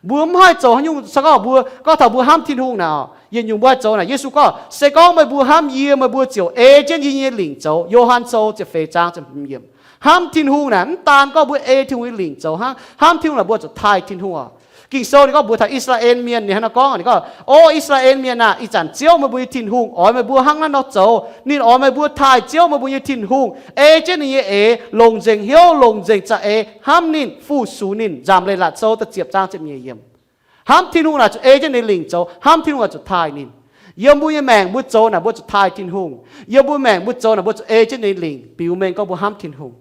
Mbuo mv haih zoux haaix nyungc. Se gorngv mbuo gorngv taux mbuo hnamv Tin-Hungh naaic oc, yietc nyungc mbuo haih zoux naaic, Yesu gorngv, se gorngv meih mbuo hnamv yie, meih mbuo ziouc ei jienv yie nyei lingc zoux. Yo^han Sou ziepc feix zaang ziepc hmz yiemc. Hnamv Tin-Hungh naaic mv daan gorngv mbuo ei Tin-Hungh nyei lingc zoux hnangv. Hnamv Tin-Hungh naaic mbuo zuqc taaih Tin-Hungh oc. Ging-Sou ninh gorngv mbuox taux I^saa^laa^en Mienh, ninh hnangv nor gorngv, ninh gorngv, O I^saa^laa^en Mienh aah! Ih zanc Ziouv meih mbuo nyei Tin-Hungh oix meih mbuo hnangv naaiv nor zoux. Ninh oix meih mbuo taaih Ziouv meih mbuo nyei Tin-Hungh, ei jienv ninh nyei eix, longc nzengc hnyouv, longc nzengc za'eix hnamv ninh, fu-sux ninh. Nzamc Leiz Latc Sou da'ziepc zaang ziepc nyeic yiemc. Hnamv Tin-Hungh naaic zuqc ei jienv ninh lingc zoux. Hnamv Tin-Hungh naaic zuqc taaih ninh. Yiem mbuo nyei maengc mbuo zoux naaic mbuo zuqc taaih Tin-Hungh. Yiem mbuo maengc mbuo zoux naaic mbuo zuqc ei jienv ninh lingc, biux mengh gorngv mbuo hnamv Tin-Hungh.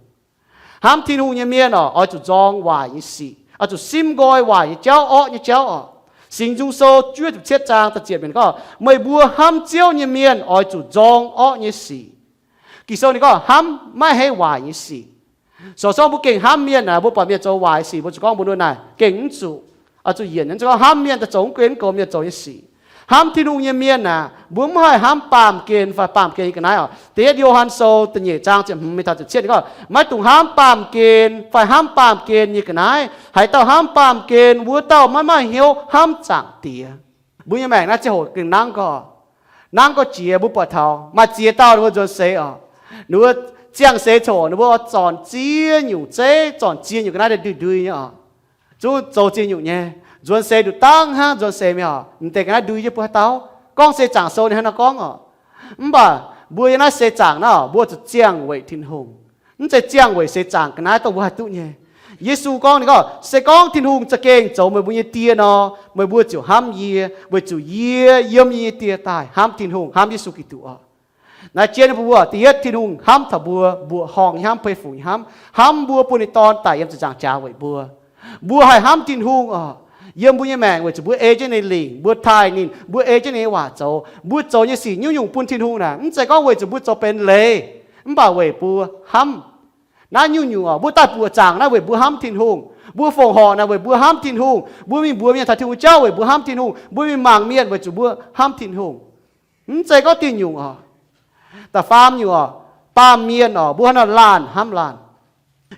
Hnamv Tin-Hungh nyei mienh oc, oix zuqc nzorng waaic nyei sic, oix zuqc simv nqoi waaic nyei jauv, orqv nyei jauv oc. Singx Nzung Sou juov ziepc cietv zaang da'ziepc yiemc gorngv, meih mbuo hnamv Ziouv nyei mienh oix zuqc nzorng orqv nyei sic. Ging-Sou ninh gorngv hnamv maiv heiv waaic nyei sic. So gorngv mbuo gengh hnamv mienh naaic, mbuo buatc mienh zoux waaic sic, mbuo zuqc gorngv mbuo nduov naaic gengh mv zuqc, oix zuqc yienc. Zuqc gorngv hnamv mienh daaih zoux mv gunv mv goux mienh zoux nyei sic. Hnamv Tin-Hungh nyei mienh naaic, mbuo mv haih hnamv baamh gen fai baamh gen nyei ga'naaiv oc. Da'yietv Yo^han Sou da'nyeic zaang ziepc hmz mingh taux ziepc cietv ninh gorngv, maiv dungx hnamv baamh gen fai hnamv baamh gen nyei ga'naaiv. Haaix dauh hnamv baamh gen, wuov dauh maiv maaih hnyouv hnamv Zaangc Diex. Mbuo nyei maengc naaiv ziangh hoc gengh nangv gorx, nangv gorx jiex. Mbuo buatc taux maaih ziex dauh ninh mbuo nzuonx seix oc. Ninh mbuo ziangh seix coc ninh mbuo zornc ziex nyungc zeiv, zornc ziex nyungc ga'naaiv ndui-ndui nyei oc. Zungv zoux ziex nyungc nyei. Nzuonx seix nduqc dangv hnangv, nzuonx seix mi'aqv oc. M'deix ga'naaiv ndui jienv bun haaix dauh? Gorngv seix zaangc sou ninh hnangv nor gorngv oc. Mv baac mbuo yiem naaiv seix zaangc naaiv oc, mbuo zuqc ziangh weic Tin-Hungh. Mv zeiz ziangh weic seix zaangc ga'naaiv dongh mbuo haih duqv nyei. Yesu gorngv, ninh gorngv, se gorngv Tin-Hungh za'gengh zoux meih mbuo nyei Die nor, meih mbuo ziouc hnamv yie, weic zuqc yie yiem yie nyei Die daaih. Hnamv Tin-Hungh, hnamv Yesu Giduc oc. Naaiv jien bun mbuo, da'yietv Tin-Hungh hnamv taux mbuo, mbuoqc horngh nyei hnamv, pei fungc nyei hnamv, hnamv mbuo, bun ninh Dorn daic yiem ziepc nzaangc jaax weic mbuo. Mbuo haih hnamv Tin-Hungh oc. Yiem mbuo nyei maengc weic zuqc mbuo ei jienv ninh lingc, mbuo taaih ninh, mbuo ei jienv ninh nyei waac zoux, mbuo zoux nyei sic nyungc-nyungc bun Tin-Hungh naaic, mv zeiz gorngv weic zuqc mbuo zoux benx leiz, mv baac weic mbuo hnamv. Naaiv nyungc-nyungc oc, mbuo daaih buoqc zaangc naaiv weic mbuo hnamv Tin-Hungh. Mbuo fongc horc naaic weic mbuo hnamv Tin-Hungh. Mbuo mingh mbuox mienh taux Tin-Hungh jauv weic mbuo hnamv Tin-Hungh. Mbuo mingh mangc mienh weic zuqc mbuo hnamv Tin-Hungh. Mv zeiz gorngv diuh nyungc oc. Da'faam nyungc oc, baamh mienh oc, mbuo hnangv nor laanh hnamv laanh.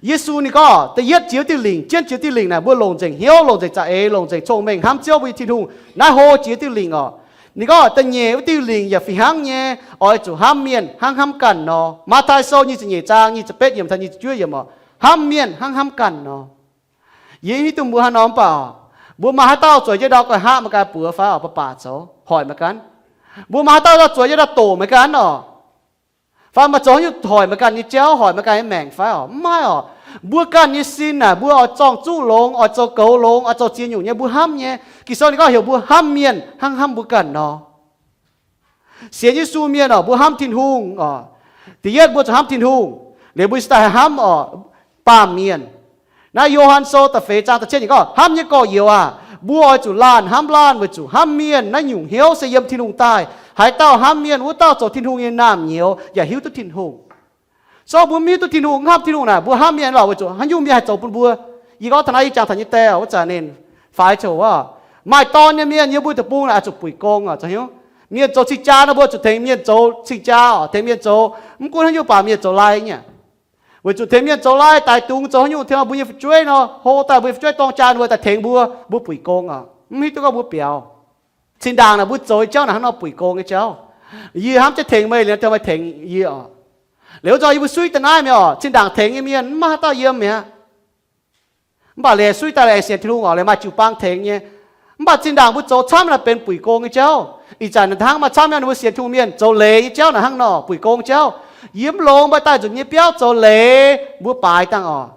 Yesu ninh gorngv, da'yietv jiex diuh lingc, jienv jiex diuh lingc naaic, mbuo longc nzengc hnyouv, longc nzengc za'eix, longc nzengc cong-mengh hnamv Ziouv mbuo nyei Tin-Hungh. Naaiv hlo jiex diuh lingc oc. Ninh gorngv da'nyeic wuov diuh lingc yaac fih hnangv nyei, oix zuqc hnamv mienh hnangv hnamv ganh nor. Matv^taai Sou nyic ziepc nyeic zaang nyic ziepc betv yiemc taux nyic ziepc juov yiemc oc, hnamv mienh hnangv hnamv ganh nor. Yie mv hiuv duqv mbuo hnangv nor mv baac oc, mbuo maaih haaix dauh zueiz jienv ndau guai haav meih ganh buoz fai oc, ba'baac zoux hoic meih ganh. Mbuo maaih haaix dauh zueiz jienv ndau doqc meih ganh oc, fai maaih zoux haaix nyungc hoic meih ganh nyei jauv, hoic meih ganh nyei maengc fai oc? Mv maaih oc. Mbuo ganh nyei sin naaic, mbuo oix zorng-zuqv longx, oix zoux goux longx, oix zoux ziex nyungc nyei mbuo hnamv nyei. Ging-Sou ninh gorngv heuc mbuo hnamv mienh hnangv hnamv mbuo ganh nor. Sienx Yesu mienh oc, mbuo hnamv Tin-Hungh oc. Da'yietv mbuo zuqc hnamv Tin-Hungh. Liuz mbuo cingx daaih haih hnamv oc, baamh mienh. Naaiv Yo^han Sou da'feix zaang da'cietv nyeic gorngv, hnamv nyei gorx-youz aah! Mbuo oix zuqc laanh hnamv laanh weic zuqc hnamv mienh naaiv nyungc hnyouv se yiem Tin-Hungh daaih. Haaix dauh hnamv mienh, wuov dauh zoux Tin-Hungh nyei naamh nyouz yaac hiuv duqv Tin-Hungh. So mbuo mv hiuv duqv Tin-Hungh, mv hnamv Tin-Hungh naaic, mbuo hnamv mienh lorqc weic zuqc haaix nyungc mienh haih zoux bun mbuo? Yie gorngv taux naaiv yie jangx taux nyei die oc, wuov zanc ninh faix coc oc. Maaih dorn nyei mienh yiem mbuo deic-bung naaic oix zuqc buic gong oc, zoux hnyouv. Mienh zoux cing-jaa nor mbuo zuqc tengx mienh zoux cing-jaa oc, tengx mienh zoux. Mv gunv haaix nyungc baac mienh zoux lai nyei. Weic zuqc tengx mienh zoux lai, daix dungz, zoux haaix nyungc tengx mbuo nyei fu'jueiv nor, hlo daaih mbuo nyei fu'jueiv dorng jaa ninh mbuo daaih tengx mbuo, mbuo buic gong oc. Mv hiuv duqv gorngv mbuo biaux. Cin-ndaangc naaic mbuo zoux nyei jauv naaic hnangv nor buic gong nyei jauv. Yie hnamv jienv tengx meih liuz tengx meih tengx yie oc. Liuz wuov zanc yie mbuo suiv daaih naaiv mi'aqv oc, cin-ndaangc tengx nyei mienh mv maaih haaix dauh yiem mi'aqv. Mv baac leiz suiv daaih leiz sienx Tin-Hungh oc, leiz maaih jiu-baang tengx nyei. Mv baac zinh ndaangc mbuo zoux camv naaic benx buic gong nyei jauv. Ih zanc naaic hnangv maaih camv nyei ninh mbuo sienx Tin-Hungh mienh zoux leiz nyei jauv naaic hnangv nor buic gong jauv. Yie mv longx mbuo daaih nzunc nyei biauv zoux leiz mbuo baaix dangh oc.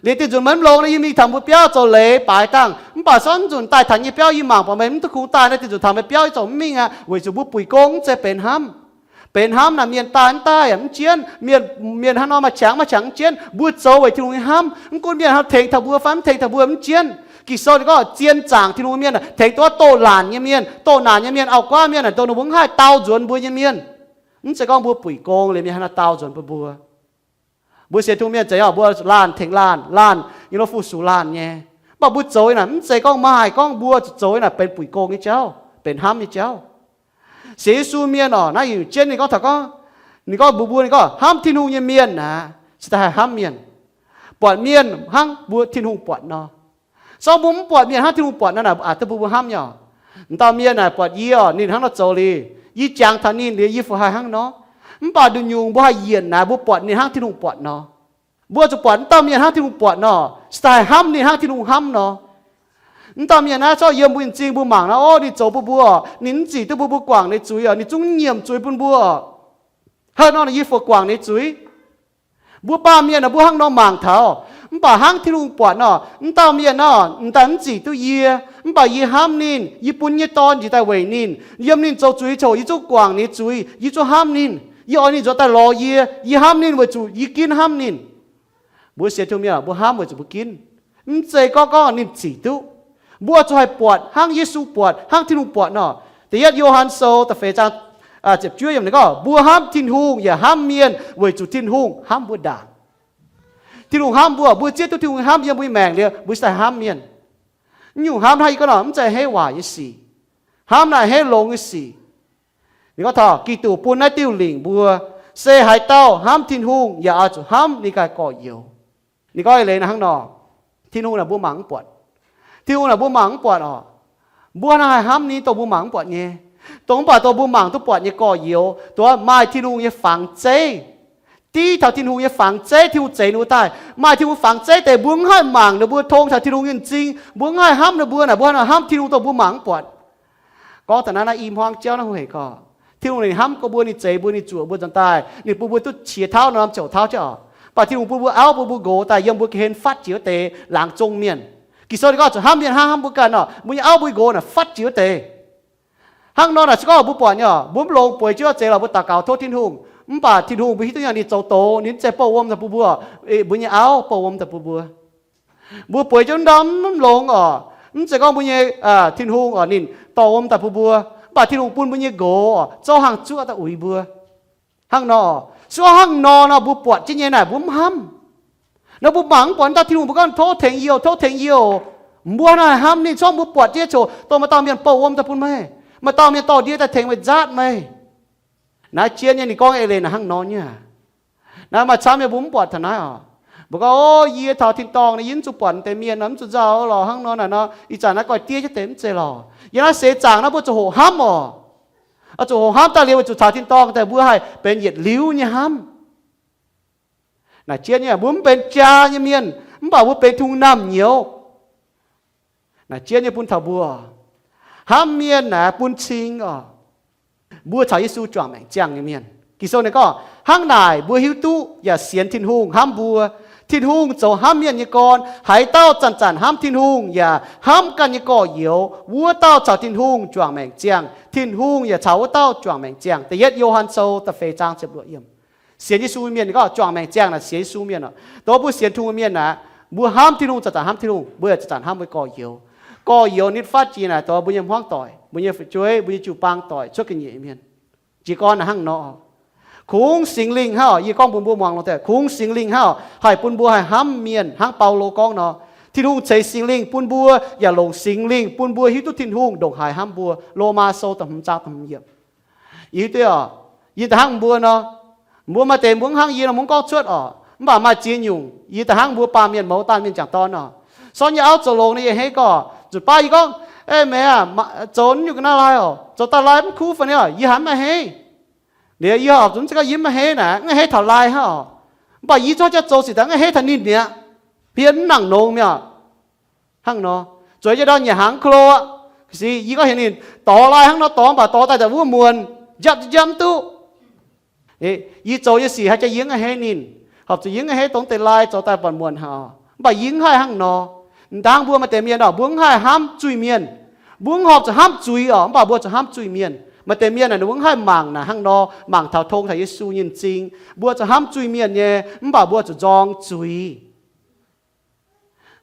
Liuz diuh nzunc meih mv longx nor, yie mingh taux mbuo biauv zoux leiz baaix dangh. Mv baac sortv nzunc daaih taux nyei biauv yie mangc buatc meih mv duqv kungx daaih nor, diuh nzunc taux meih biauv yie zoux mv mingh aqv, weic zuqc mbuo buic gong mv zeiz benx hnamv. Benx hnamv naaic mienh daaih mv daaih yaac mv jienv, mienh, mienh hnangv nor maaih qangx maiv qangx mv jienv. Mbuo zoux weic Tin-Hungh nyei hnamv, mv gunv mienh hnangv tengx taux mbuo fai mv tengx taux mbuo mv jienv. Ging-Sou ninh gorngv zien zaangc Tin-Hungh mienh tengx duqv doqc laanc nyei mienh, doqc naanc nyei mienh, auv-guaav mienh, naaic dongh ninh mbuo mv haih dau nzuonx mbuo nyei mienh. Mv zeiz gorngv mbuo buic gong liuz mienh hnangv naaiv dau nzuonx bun mbuo. Mbuo sienx Tin-Hungh mienh zeiz oc, mbuo laanh tengx laanh, laanh nyei lo fu-sux laanh nyei. Mv baac mbuo zoux naaic mv zeiz gorngv maaih gorngv mbuo zoux naaic benx buic gong nyei jauv, benx hnamv nyei jauv. Sienx Yesu mienh oc, naaiv yietc jienv ninh gorngv taux gorngv, ninh gorngv mbuox mbuo, ninh gorngv hnamv Tin-Hungh nyei mienh naaic, cingx daaih haih hnamv mienh. Buatc mienh hnangv mbuo Tin-Hungh buatc nor. Sortv mbuo mv buatc mienh hnangv Tin-Hungh buatc nor naaic, aqc duqv mbuo mbuo hnamv nyei oc. M'dauh mienh naaic buatc yie oc, ninh hnangv nor zoux liuz, yie jangx taux ninh liuz yie fu haih hnangv nor. Mv baac nduqc nyungc mbuo haih yienc naaic mbuo buatc ninh hnangv Tin-Hungh buatc nor. Mbuo zuqc buatc m'dauh mienh hnangv Tin-Hungh buatc nor, cingx daaih haih hnamv ninh hnangv Tin-Hungh hnamv nor. M'dauh mienh naaiv zorqv yiem mbuo nyei m'zing mbuo mangc naaiv, o, ninh zoux bun mbuo oc, ninh mv zic duqv mbuo, mbuo guangc ninh zuiz oc, ninh zungv nyiemc zuiz bun mbuo oc. Haaix nor yie fu guangc ninh zuiz? Mbuo baamh mienh naaic mbuo hnangv nor mangc taux, mv baac hnangv Tin-Hungh buatc nor, m'dauh mienh nor m'daaih mv zic duqv yie, mv baac yie hnamv ninh, yie bun nyei dorn njiec daaih weic ninh, yiem ninh zoux zuiz nyei ziangh hoc yie zungv guangc ninh zuiz, yie zungv hnamv ninh, yie oix ninh nzuonx daaih lorz yie, yie hnamv ninh weic zuqc yie ginv hnamv ninh. Mbuo sienx Tin-Hungh mienh mbuo hnamv weic zuqc mbuo ginv. Mv zeiz gorngv gorngv ninh zic duqv. Mbuo zuqc haih buatc hnangv Yesu buatc, hnangv Tin-Hungh buatc nor. Da'yietv Yo^han Sou da'feix zaang ziepc juov yiemc ninh gorngv, mbuo hnamv Tin-Hungh yaac hnamv mienh weic zuqc Tin-Hungh hnamv mbuo ndaangc. Tin-Hungh hnamv mbuo, mbuo zieqv duqv Tin-Hungh hnamv yiem mbuo nyei maengc liuz, mbuo cingx daaih hnamv mienh. Naaiv nyungc hnamv hnangv yie gorngv nor, mv zeiz hneiv waaic nyei sic. Hnamv naaic hneiv longx nyei sic. Ninh gorngv taux Giduc bun naaiv diuh lingc mbuo, se haaix dauh hnamv Tin-Hungh yaac oix zuqc hnamv ninh ganh gorx-youz. Ninh gorngv eix leiz naaic hnangv nor, Tin-Hungh naaic mbuo mangc mv buatc. Tin-Hungh naaic mbuo mangc mv buatc oc. Mbuo hnangv haaix hnamv ninh dongh mbuo mangc mv buatc nyei. Dongh mv baac dongh mbuo mangc duqv buatc nyei gorx-youz, dongh maaih Tin-Hungh nyei fangx zeiv. Div taux Tin-Hungh nyei fangx zeiv, Tin-Hungh zeix ninh mbuo daaih. Maaih Tin-Hungh fangx zeiv deix mbuo mv haih mangc ninh mbuo, tong taux Tin-Hungh nyei m'zing, mbuo mv haih hnamv ninh mbuo naaic, mbuo hnangv haaix hnamv Tin-Hungh dongh mbuo mangc mv buatc. Gorngv daaih naaiv, naaiv i hmuangv jauv naaiv hungh hec gorx. Tin-Hungh ninh hnamv gorngv mbuo, ninh zeix mbuo, ninh zuoqc mbuo nzuonx daaih, ninh bun mbuo duqv qiex tauv norm ziouc tauv jienv oc. Mv baac Tin-Hungh bun mbuo auv, bun mbuo nqox daaih yiem mbuo ga'hlen fatv jiex wuov deix laangz zong mienh. Ging-Sou ninh gorngv zuqc hnamv mienh hnangv hnamv mbuo ganh nor, mbuo nyei auv mbuo nyei nqox naaic fatv jiex wuov deix. Hnangv nor naaic se gorngv mbuo buatc nyei oc, mbuo mv longx bueix jienv wuov deix lorqc, mbuo daux gaux tov Tin-Hungh. Mv baac Tin-Hungh mbuo hiuv duqv nyei, ninh zoux doz, ninh mv zeiz bouh wuom daaih bun mbuo. Mbuo nyei auv bouh wuom daaih bun mbuo. Mbuo bueix jienv ndau mv longx oc. Mv zeiz gorngv mbuo nyei Tin-Hungh oc, ninh dorh wuom daaih bun mbuo. Mv baac Tin-Hungh bun mbuo nyei nqox oc, zouv hlang zuoqv daaih uix mbuo. Hnangv nor, se gorngv hnangv nor nor mbuo buatc jienv nyei naaic mbuo mv hnamv. Nor mbuo mangc mv buatc, ndau Tin-Hungh mbuo gorngv tov tengx yie oc, tov tengx yie oc. Mbuo hnangv haaix hnamv ninh, se gorngv mbuo buatc jienv ziouc dongh maaih dauh mienh bouh wuom daaih bun meih, maaih dauh mienh dorh ndie daaih tengx meih nzaatv meih. Naaiv jienv nyei ninh gorngv eix leiz naaic hnangv nor nyei. Naaiv maaih camv nyei mbuo mv buatc taux naaiv oc. Mbuo gorngv, o, yie taux tin-dorngh nor yie mv zuqc buatc deix mienh nor, mv zuqc nzauh lorqc, hnangv nor naaic nor, ih zanc naaiv goiv diev jienv deix mv zeiz lorqc. Yiem naaiv seix zaangc naaiv mbuo zuqc hoqc hnamv oc. Oix zuqc hoqc hnamv daaih liuz weic zuqc caux tin-dorngh daaih mbuo haih benx yietc liuz nyei hnamv. Naaic jienv nyei mbuo mv benx jaa nyei mienh, mv baac mbuo benx Tin-Hungh naamh nyouz. Naaic jienv nyei bun taux mbuo, hnamv mienh naaic bun cing oc. Mbuo caux Yesu juangc maengc ziangh nyei mienh. Ging-Sou ninh gorngv, hnangv naaic mbuo hiuv duqv yaac sienx Tin-Hungh hnamv mbuo. Tin-Hungh zoux hnamv mienh nyei gorn. Haaix dauh zanc-zanc hnamv Tin-Hungh yaac hnamv ganh nyei gorx-youz, wuov dauh caux Tin-Hungh juangc maengc ziangh. Tin-Hungh yaac caux wuov dauh juangc maengc ziangh. Da'yietv Yo^han Sou da'feix zaang ziepc luoqc yiemc. Sienx Yesu mienh, ninh gorngv juangc maengc ziangh naaic sienx Yesu mienh oc. Dongh mbuo sienx Tin-Hungh mienh naaic, mbuo hnamv Tin-Hungh zanc-zanc hnamv Tin-Hungh, mbuo yaac zanc-zanc hnamv mbuo nyei gorx-youz. Gorx-youz ninh fatv jiex naaic dongh mbuo nyei hmuangv doic, mbuo nyei fu'jueiv, mbuo nyei jiu-baang doic, cuotv ga'nyiec mienh. Jiez gorn naaic hnangv nor. Kungx Singx Lingh hnangv oc, yie gorngv bun mbuo muangx longx deix, kungx Singx Lingh hnangv oc, haih bun mbuo haih hnamv mienh hnangv Baulo gorngv nor. Tin-Hungh ceix Singx Lingh bun mbuo, yaac longc Singx Lingh bun mbuo hiuv duqv Tin-Hungh ndongc haaix hnamv mbuo. Lomaa Sou da'hmz zaang da'hmz yiemc. Yie hiuv duqv oc, yie da'hnangv mbuo nor, mbuo maaih deix mbuo mv hnangv yie nor, mv gorngv cuotv oc. Mv baac maaih ziex nyungc yie da'hnangv mbuo baamh mienh mouz daanh mienh jangc dorn oc. Sortv nyei auv zoux longx nor, yie a'hneiv gorngv, nzunc baav yie gorngv, ei meih aah, zoux naaiv nyungc ga'naaiv lai oc, zoux daaih lai mv kuv fai ni oc, yie haiz mv maaih a'hneiv. Liuz yie horpc zuqc mv zeiz gorngv yie mv maaih a'hneiv naaic, mv a'hneiv taux lai hnangv oc. Mv baac yie zungv jaax zoux sic daaih mv a'hneiv taux ninh mi'aqv, hien mv nangc longx mi'aqv. Hnangv nor, zueiz jienv ndau nyiec hnaangx ko lo aqv. Sic yie gorngv heuc ninh dorh lai hnangv nor dorh, mv baac dorh daaih daaih wuov muonc, njapv njapv mv duqv. Yie zoux nyei sic haaix jaax yie mv a'hneiv ninh, horpc zuqc yie mv a'hneiv dongh deix lai zoux daaih buatc muonc haic oc. Mv baac yie mv haih hnangv nor. M'dangv mbuo maaih deix mienh oc, mbuo mv haih hnamv zuiz-mienh. Mbuo mv horpc zuqc hnamv zuiz oc, mv baac mbuo zuqc hnamv zuiz-mienh. Maaih deix mienh naaic ninh mbuo mv haih mangc naaic hnangv nor, mangc taux tong taux Yesu nyei m'zing. Mbuo zuqc hnamv zuiz-mienh nyei, mv baac mbuo zuqc nzorng zuiz.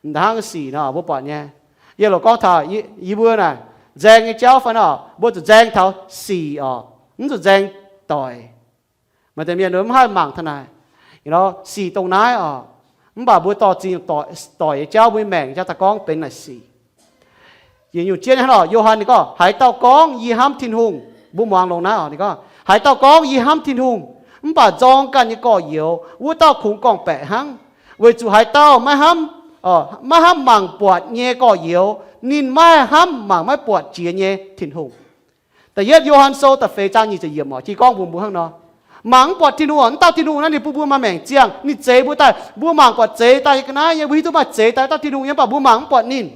M'dangv sic nor mbuo buatc nyei. Yie loc gorngv taux yie mbuo naaic, nzaeng nyei jauv fai nor, mbuo zuqc nzaeng taux sic oc, mv zuqc nzaeng doic. Maaih deix mienh mv haih mangc taux naaic, sic dongh naaiv oc, mv baac mbuo dorh zingh doic nyei jauv, mbuo maengc jauv daaih gorngv benx naaic sic. Yie nyungc jienv hnangv nor, Yo^han ninh gorngv, haaix dauh gorngv yie hnamv Tin-Hungh, mbuo muangx longx naaiv oc, ninh gorngv, haaix dauh gorngv yie hnamv Tin-Hungh, mv baac nzorng ganh nyei gorx-youz, wuov dauh kungx gorngv-baeqc hnangv. Weic zuqc haaix dauh maiv hnamv, maiv hnamv mangc buatc nyei gorx-youz, ninh maiv haih hnamv mangc maiv buatc jiex nyei Tin-Hungh. Da'yietv Yo^han Sou da'feix zaang nyic ziepc yiemc oc, jiex gorngv mbuox mbuo hnangv nor, mangc mv buatc Tin-Hungh oc, wuov dauh Tin-Hungh naaiv ninh bun mbuo maaih maengc ziangh, ninh zeix mbuo daaih, mbuo mangc buatc zeix daaih nyei ga'naaiv nyei, mbuo hiuv duqv maaih zeix daaih dauh Tin-Hungh nyei, mv baac mbuo mangc mv buatc ninh.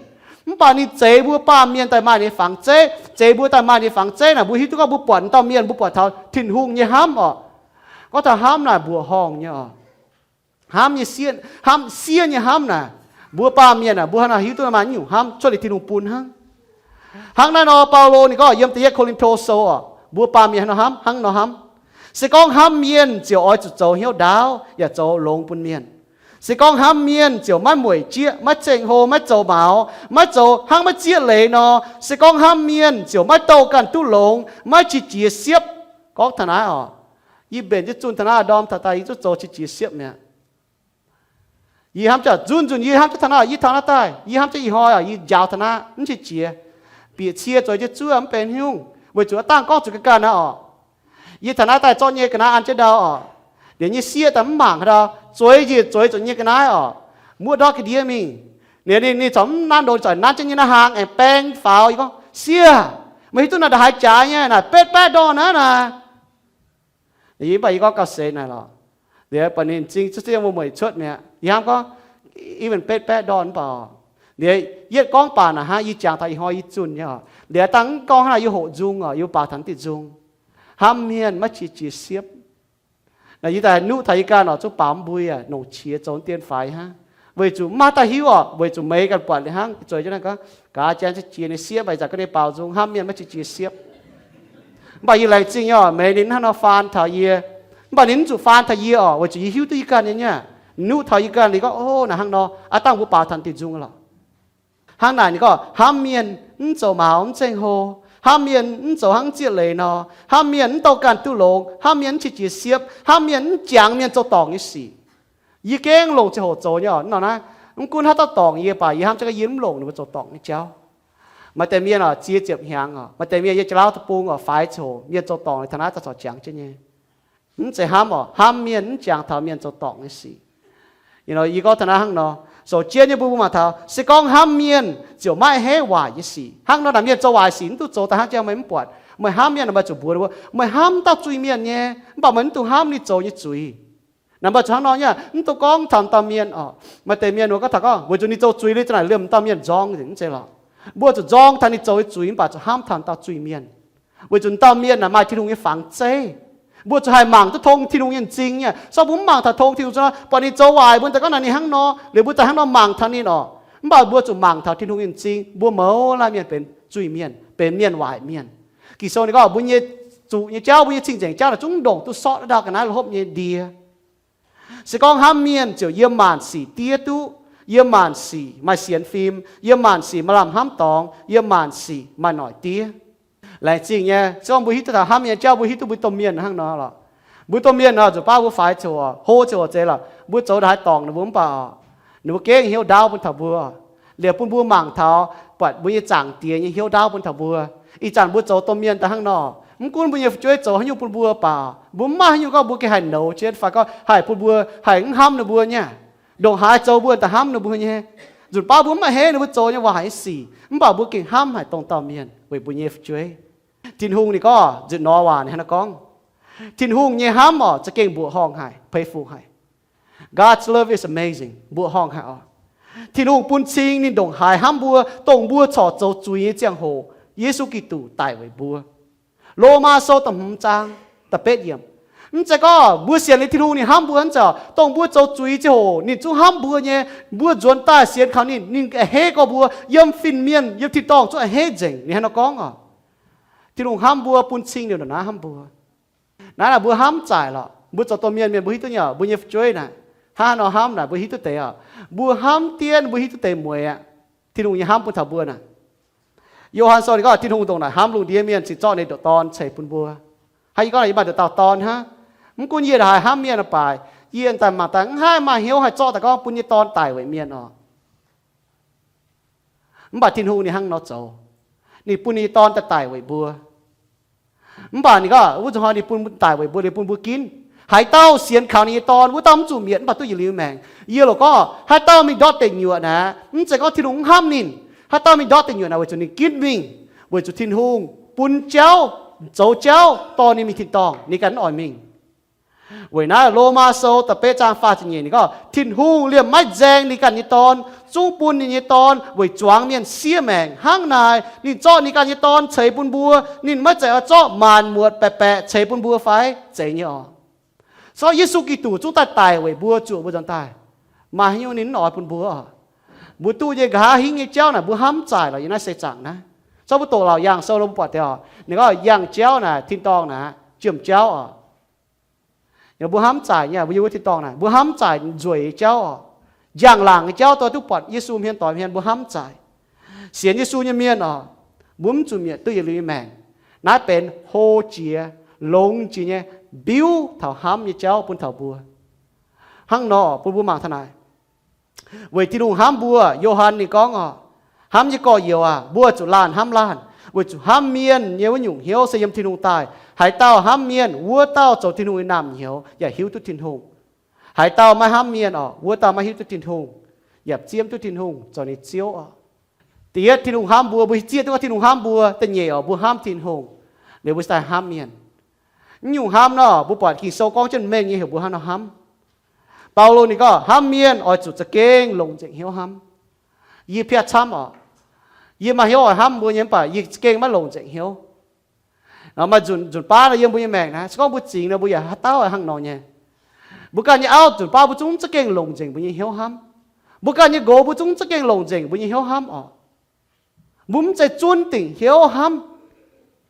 Mv baac ninh zeix mbuo baamh mienh daaih maaih ninh nyei fangx zeiv, zeix mbuo daaih maaih ninh nyei fangx zeiv naaic, mbuo hiuv duqv gorngv mbuo buatc dauh mienh, mbuo buatc taux Tin-Hungh nyei hnamv oc. Gorngv taux hnamv naaic mbuoqc horngh nyei oc. Hnamv nyei, hnamv siev nyei hnamv naaic, mbuo baamh mienh naaic, mbuo hnangv naaic hiuv duqv maaih nyungc hnamv cuotv liuz Tin-Hungh bun hnangv. Hnangv naaiv nor, Baulo ninh gorngv yiem da'yietv Ko^lin^to Sou oc, mbuo baamh mienh hnangv nor hnamv, hnangv nor hnamv. Se gorngv hnamv mienh ziouc oix zuqc zoux hnyouv ndaauv yaac zoux longx bun mienh. Se gorngv hnamv mienh ziouc maiv mueic jieqv, maiv zengh hlo, maiv zoux maux, maiv zoux hnangv maiv zieqv leiz nor, se gorngv hnamv mienh ziouc maiv douh ganh duqv longx, maiv qiex jiez siepv. Gorngv taux naaiv oc, yie mbenc jienv zunh taux naaiv ndorm taux daaih yie zungv zoux qiex jiez siepv mi'aqv. Yie hnamv jienv nzunc nzunc, yie hnamv jienv taux naaiv, yie taux naaiv daaih, yie hnamv jienv ih hnoi aac, yie njaaux taux naaiv mv qiex jiez. Bieqc cie zueiz jienv zuov mv benx haaix nyungc, weic zuqc aav dangh gorngv zuqc ga'ganh aqv oc. Yie taux naaiv daaih zorqv nyei ga'naaiv an jienv ndau oc. Liuz nyei sieqv daaih mv mangc haaix ndau, zueiz njiec zueiz zuqc nyei ga'naaiv oc. Muoqv ndortv ga'ndiev mingh. Liuz ninh, ninh corc mv nanv ndo, ninh corc nanv jienv nyei naaiv hlang aengx baeng faaux. Yie gorngv, sieqv, meih hiuv duqv naaic ndongc haaix jaaix nyei naaic, betv baeqv ndorn naaiv naaic. Yie mv baac yie gorngv gauh seix naaic lorqc. Liuz buatc ninh m'zing cuotv zieqv wuom-mueic cuotv mi'aqv. Yie hnamv gorngv, even betv baeqv ndorn mv baac oc. Liuz yietv gorngv baac naaic hnangv, yie jangx taux ih hnoi yie zunh nyei oc. Liuz dangh mv gorngv hnangv naaic yie hoqc nzung oc, yie baaux taux diuh nzung. Hnamv mienh maiv qiex jiez siepv. Naaic yie daaih nuqv taux yie ganh oc, zungv baaux mv mbui aac, longc qiex zoux dien faix hnangv. Weic zuqc mv maaih daaih hiuv oc, weic zuqc meih ganh buatc liuz hnangv, zueiz jienv naaiv gorngv, gaax janx za'gengh qiex ninh siepv, mv baac yie za'gengh gorngv ninh baaux nzung, hnamv mienh maiv qiex jiez siepv. Mv baac yie laengz zingh nyei oc, meih ninh hnangv nor faan taux yie. Mv baac ninh mv zuqc faan taux yie oc, weic zuqc yie hiuv duqv yie ganh nyei nyei. Ninh nuqv taux yie ganh, ninh gorngv, o, naaic hnangv nor, aav dangh mbuo baaux taux diuh nzung lorqc. Hnangv naaic ninh gorngv, hnamv mienh mv zoux maux mv zengh hlo, hnamv mienh mv zoux hnangv zieqv leiz nor, hnamv mienh mv douh ganh duqv longx, hnamv mienh mv qiex jiez siepv, hnamv mienh mv jangx mienh zoux dorngc nyei sic. Yie gengh longc ziangh hoc zoux nyei oc. Hnangv nor naaiv, mv gunv haaix dauh dorngc yie baac yie hnamv jienv gorngv yie mv longc ninh mbuo zoux dorngc nyei jauv. Maaih deix mienh oc, ziex ziepc hnyangx oc, maaih deix mienh yie jaax lauv deic-bung oc, faix ziangh hoc mienh zoux dorngc, taux naaiv daaih corc jangx jienv nyei. Mv zeiz hnamv oc, hnamv mienh mv jangx taux mienh zoux dorngc nyei sic. Yie gorngv taux naaiv hnangv nor, sou jienv nyei mbuo, mbuo mangc taux se gorngv hnamv mienh ziouc maiv a'hneiv waaic nyei sic. Hnangv nor naaic mienh zoux waaic sic mv dungx zoux daaih hnangv jangx meih mv buatc. Meih hnamv mienh naaic, meih zuqc mbuox ninh mbuo, meih hnamv dauh zuiz-mienh nyei, mv baac meih mv dungx hnamv ninh zoux nyei zuiz. Naaic mbuo zuqc hnangv nor nyei, mv dungx gorngv taux dauh mienh oc. Maaih deix mienh wuov gorngv taux gorngv weic zuqc ninh zoux zuiz liuz za'naaic liemh dauh mienh nzorng nzengc, mv zeiz lorqc. Mbuo zuqc nzorng taux ninh zoux nyei zuiz mv baac zuqc hnamv taux dauh zuiz-mienh. Weic zuqc dauh mienh naaic maaih Tin-Hungh nyei fangx zeiv. Mbuo zuqc haih mangc duqv tong Tin-Hungh nyei m'zing nyei. Se gorngv mbuo mv mangc taux tong Tin-Hungh, mbuo buatc ninh zoux waaic, mbuo daaih gorngv naaic ninh hnangv nor, liuz mbuo daaih hnangv nor mangc taux ninh oc. Mv baac mbuo zuqc mangc taux Tin-Hungh nyei m'zing. Mbuo mouz laanh mienh benx zuiz-mienh, benx mienh waaic mienh. Ging-Sou ninh gorngv mbuo nyei zuqc nyei jauv, mbuo nyei cing-nzengc jauv naaic zungv ndongc duqv sortv daaih ga'naaiv la'hopv nyei ndie. Se gorngv hnamv mienh ziouc yiem maanc sic diev duqv, yiem maanc sic maaih sienx fim, yiem maanc sic maaih lamh hnamv dorngx, yiem maanc sic maaih noic diev. Laengz zingh nyei, se gorngv mbuo hiuv duqv taux hnamv mienh jauv, mbuo hiuv duqv mbuo domh mienh hnangv nor lorqc. Mbuo domh mienh nor zuqc baav mbuo faix ziangh hoc, hlo ziangh hoc zeiz lorqc, mbuo zoux ndongc haaix dorngc ninh mbuo mv baac oc, ninh mbuo gengh hnyouv ndaauv bun taux mbuo. Liuz bun mbuo mangc taux, buatc mbuo nyei Zaangc Diex nyei hnyouv ndaauv bun taux mbuo. Ih zanc mbuo zoux domh mienh daaih hnangv nor, mv gunv mbuo nyei fu'jueiv zoux haaix nyungc bun mbuo baac, mbuo mv maaih haaix nyungc gorngv mbuo gengh haih nouz jienv fai gorngv haih bun mbuo haih mv hnamv ninh mbuo nyei. Ndongc haaix zoux mbuo daaih hnamv ninh mbuo nyei. Nzunc baav mbuo mv a'hneiv ninh mbuo zoux nyei waac nyei sic, mv baac mbuo gengh hnamv haic dongh dauh mienh weic mbuo nyei fu'jueiv. Tin-Hungh ninh gorngv, nzunc nor waac ninh hnangv naaiv gorngv, Tin-Hungh nyei hnamv oc, za'gengh mbuoqc horngh haic, pei fungc haic. God's love is amazing, mbuoqc horngh haic oc. Tin-Hungh bun cing ninh ndongc haaix hnamv mbuo, dongh mbuo corc zoux zuiz nyei ziangh hoc, Yesu Giduc daic weic mbuo. Lomaa Sou da'hmz zaang da'betv yiemc. Mv zeiz gorngv mbuo sienx liuz Tin-Hungh ninh hnamv mbuo, mv zeiz oc. Dongh mbuo zoux zuiz ziangh hoc ninh zungv hnamv mbuo nyei. Mbuo nzuonx daaih sienx kaux ninh, ninh a'hneiv gorx mbuo yiem fin-mienh, yiem tin-dorngh zungv a'hneiv nzengc. Ninh hnangv nor gorngv oc. Tin-Hungh hnamv mbuo bun cing liuz ndongc naaiv hnamv mbuo. Naaiv naaic mbuo hnamv zaaic lorqc. Mbuo zoux domh mienh, mienh mbuo hiuv duqv nyei oc, mbuo nyei fu'jueiv naaic hnangv haaix nor hnamv naaic mbuo hiuv duqv deix oc. Mbuo hnamv diev mbuo hiuv duqv deix mueiz aqv. Tin-Hungh nyei hnamv bun taux mbuo naaic. Yo^han Sou ninh gorngv Tin-Hungh ndongc naaic hnamv lungh ndiev mienh cingx zorqv ninh ndoqc Dorn ceix bun mbuo. Hnangv yie gorngv naaic, yie maaih ndoqc dauh dorn hnangv. Mv gunv yie haaix hnamv mienh baac yie daaih mangc daaih mv haih maaih hnyouv haih zorqv daaih gorngv bun yie nyei dorn daic weic mienh oc. Mv baac Tin-Hungh ninh hnangv nor zoux. Ninh bun ninh nyei dorn daaih daic weic mbuo. Mv baac ninh gorngv wuov zuqc hnoi ninh bun daic weic mbuo, ninh bun mbuo ginv. Haaix dauh sienx kaux ninh nyei dorn, wuov dauh mv zuqc mietc mv baac duqv yietc liuz maengc. Yie loc gorngv haaix dauh mingh ndortv deic nyuoqc naaic, mv zeiz gorngv Tin-Hungh mv hnamv ninh. Haaix dauh mingh ndortv deic nyuoqc naaic weic zuqc ninh ginv mingh, weic zuqc Tin-Hungh bun jauv dorh ninh mingh tin-dorngh, ninh ganh mv oix mingh. Weic naaiv Lomaa Sou da'betv zaang faah ziepc nyeic ninh gorngv Tin-Hungh liemh maiv nzaeng ninh ganh nyei dorn, zungv bun ninh nyei dorn weic zuangx mienh siev maengc. Hnangv naaic ninh zorqv ninh ganh nyei dorn ceix bun mbuo, ninh maiv zeiz oix zorqv maanc muotc baeqc baeqc ceix bun mbuo fai? Zeiz nyei oc. Se gorngv Yesu Giduc zungv daaih daic weic mbuo zuoqc mbuo nzuonx daaih, maaih haaix nyungc ninh mv oix bun mbuo oc. Mbuo duqv nyei nqa'haav hingv nyei jauv naaic mbuo hnamv zaaic lorqc yiem naaiv seix zaangc naaiv. Se gorngv mbuo doqc Laauc Yaangh Sou lo mbuo buatc deix oc, ninh gorngv yangh jauv naaic tin-dorngh naaic jiem jauv oc. Mbuo hnamv zaaic nyei, mbuo yiem wuov tin-dorngh naaic mbuo hnamv zaaic nzueic nyei jauv oc. Njang-laangc nyei jauv dongh duqv buatc Yesu hmien doix hmien mbuo hnamv zaaic. Sienx Yesu nyei mienh oc, mbuo mv zuqc mietc duqv yietc liuz nyei maengc. Naaiv benx hlo jiex, longx jiex nyei mbiuv taux hnamv nyei jauv bun taux mbuo. Hnangv nor bun mbuo mangc taux naaic. Weic Tin-Hungh hnamv mbuo, Yo^han ninh gorngv oc, hnamv nyei gorx-youz aac, mbuo zuqc laanh hnamv laanh, weic zuqc hnamv mienh nyei wuov nyungc hnyouv se yiem Tin-Hungh daaih. Haaix dauh hnamv mienh, wuov dauh zoux Tin-Hungh nyei naamh nyouz yaac hiuv duqv Tin-Hungh. Haaix dauh maiv hnamv mienh oc, wuov dauh maiv hiuv duqv Tin-Hungh, yaac zieqv mv duqv Tin-Hungh zoux ninh Ziouv oc. Da'yietv Tin-Hungh hnamv mbuo, mbuo zieqv duqv gorngv Tin-Hungh hnamv mbuo. Da'nyeic oc, mbuo hnamv Tin-Hungh liuz mbuo cingx daaih hnamv mienh. Naaiv nyungc hnamv nor mbuo buatc Ging-Sou gorngv jienv mengh nyei heuc mbuo hnangv nor hnamv. Baulo ninh gorngv hnamv mienh oix zuqc za'gengh longc nzengc hnyouv hnamv. Yie piatv camv oc. Yie maaih hnyouv oix hnamv mbuo nyei mv baac yie za'gengh maiv longc nzengc hnyouv. Maaih nzunc, nzunc baav nor yiem mbuo nyei maengc naaiv, se gorngv mbuo zingx nor mbuo yaac haaix dauh hnangv nor nyei. Mbuo ganh nyei auv nzunc baav mbuo zungv mv za'gengh longc nzengc mbuo nyei hnyouv hnamv. Mbuo ganh nyei nqox mbuo zungv mv za'gengh longc nzengc mbuo nyei hnyouv hnamv oc. Mbuo mv zeiz zunv dingc hnyouv hnamv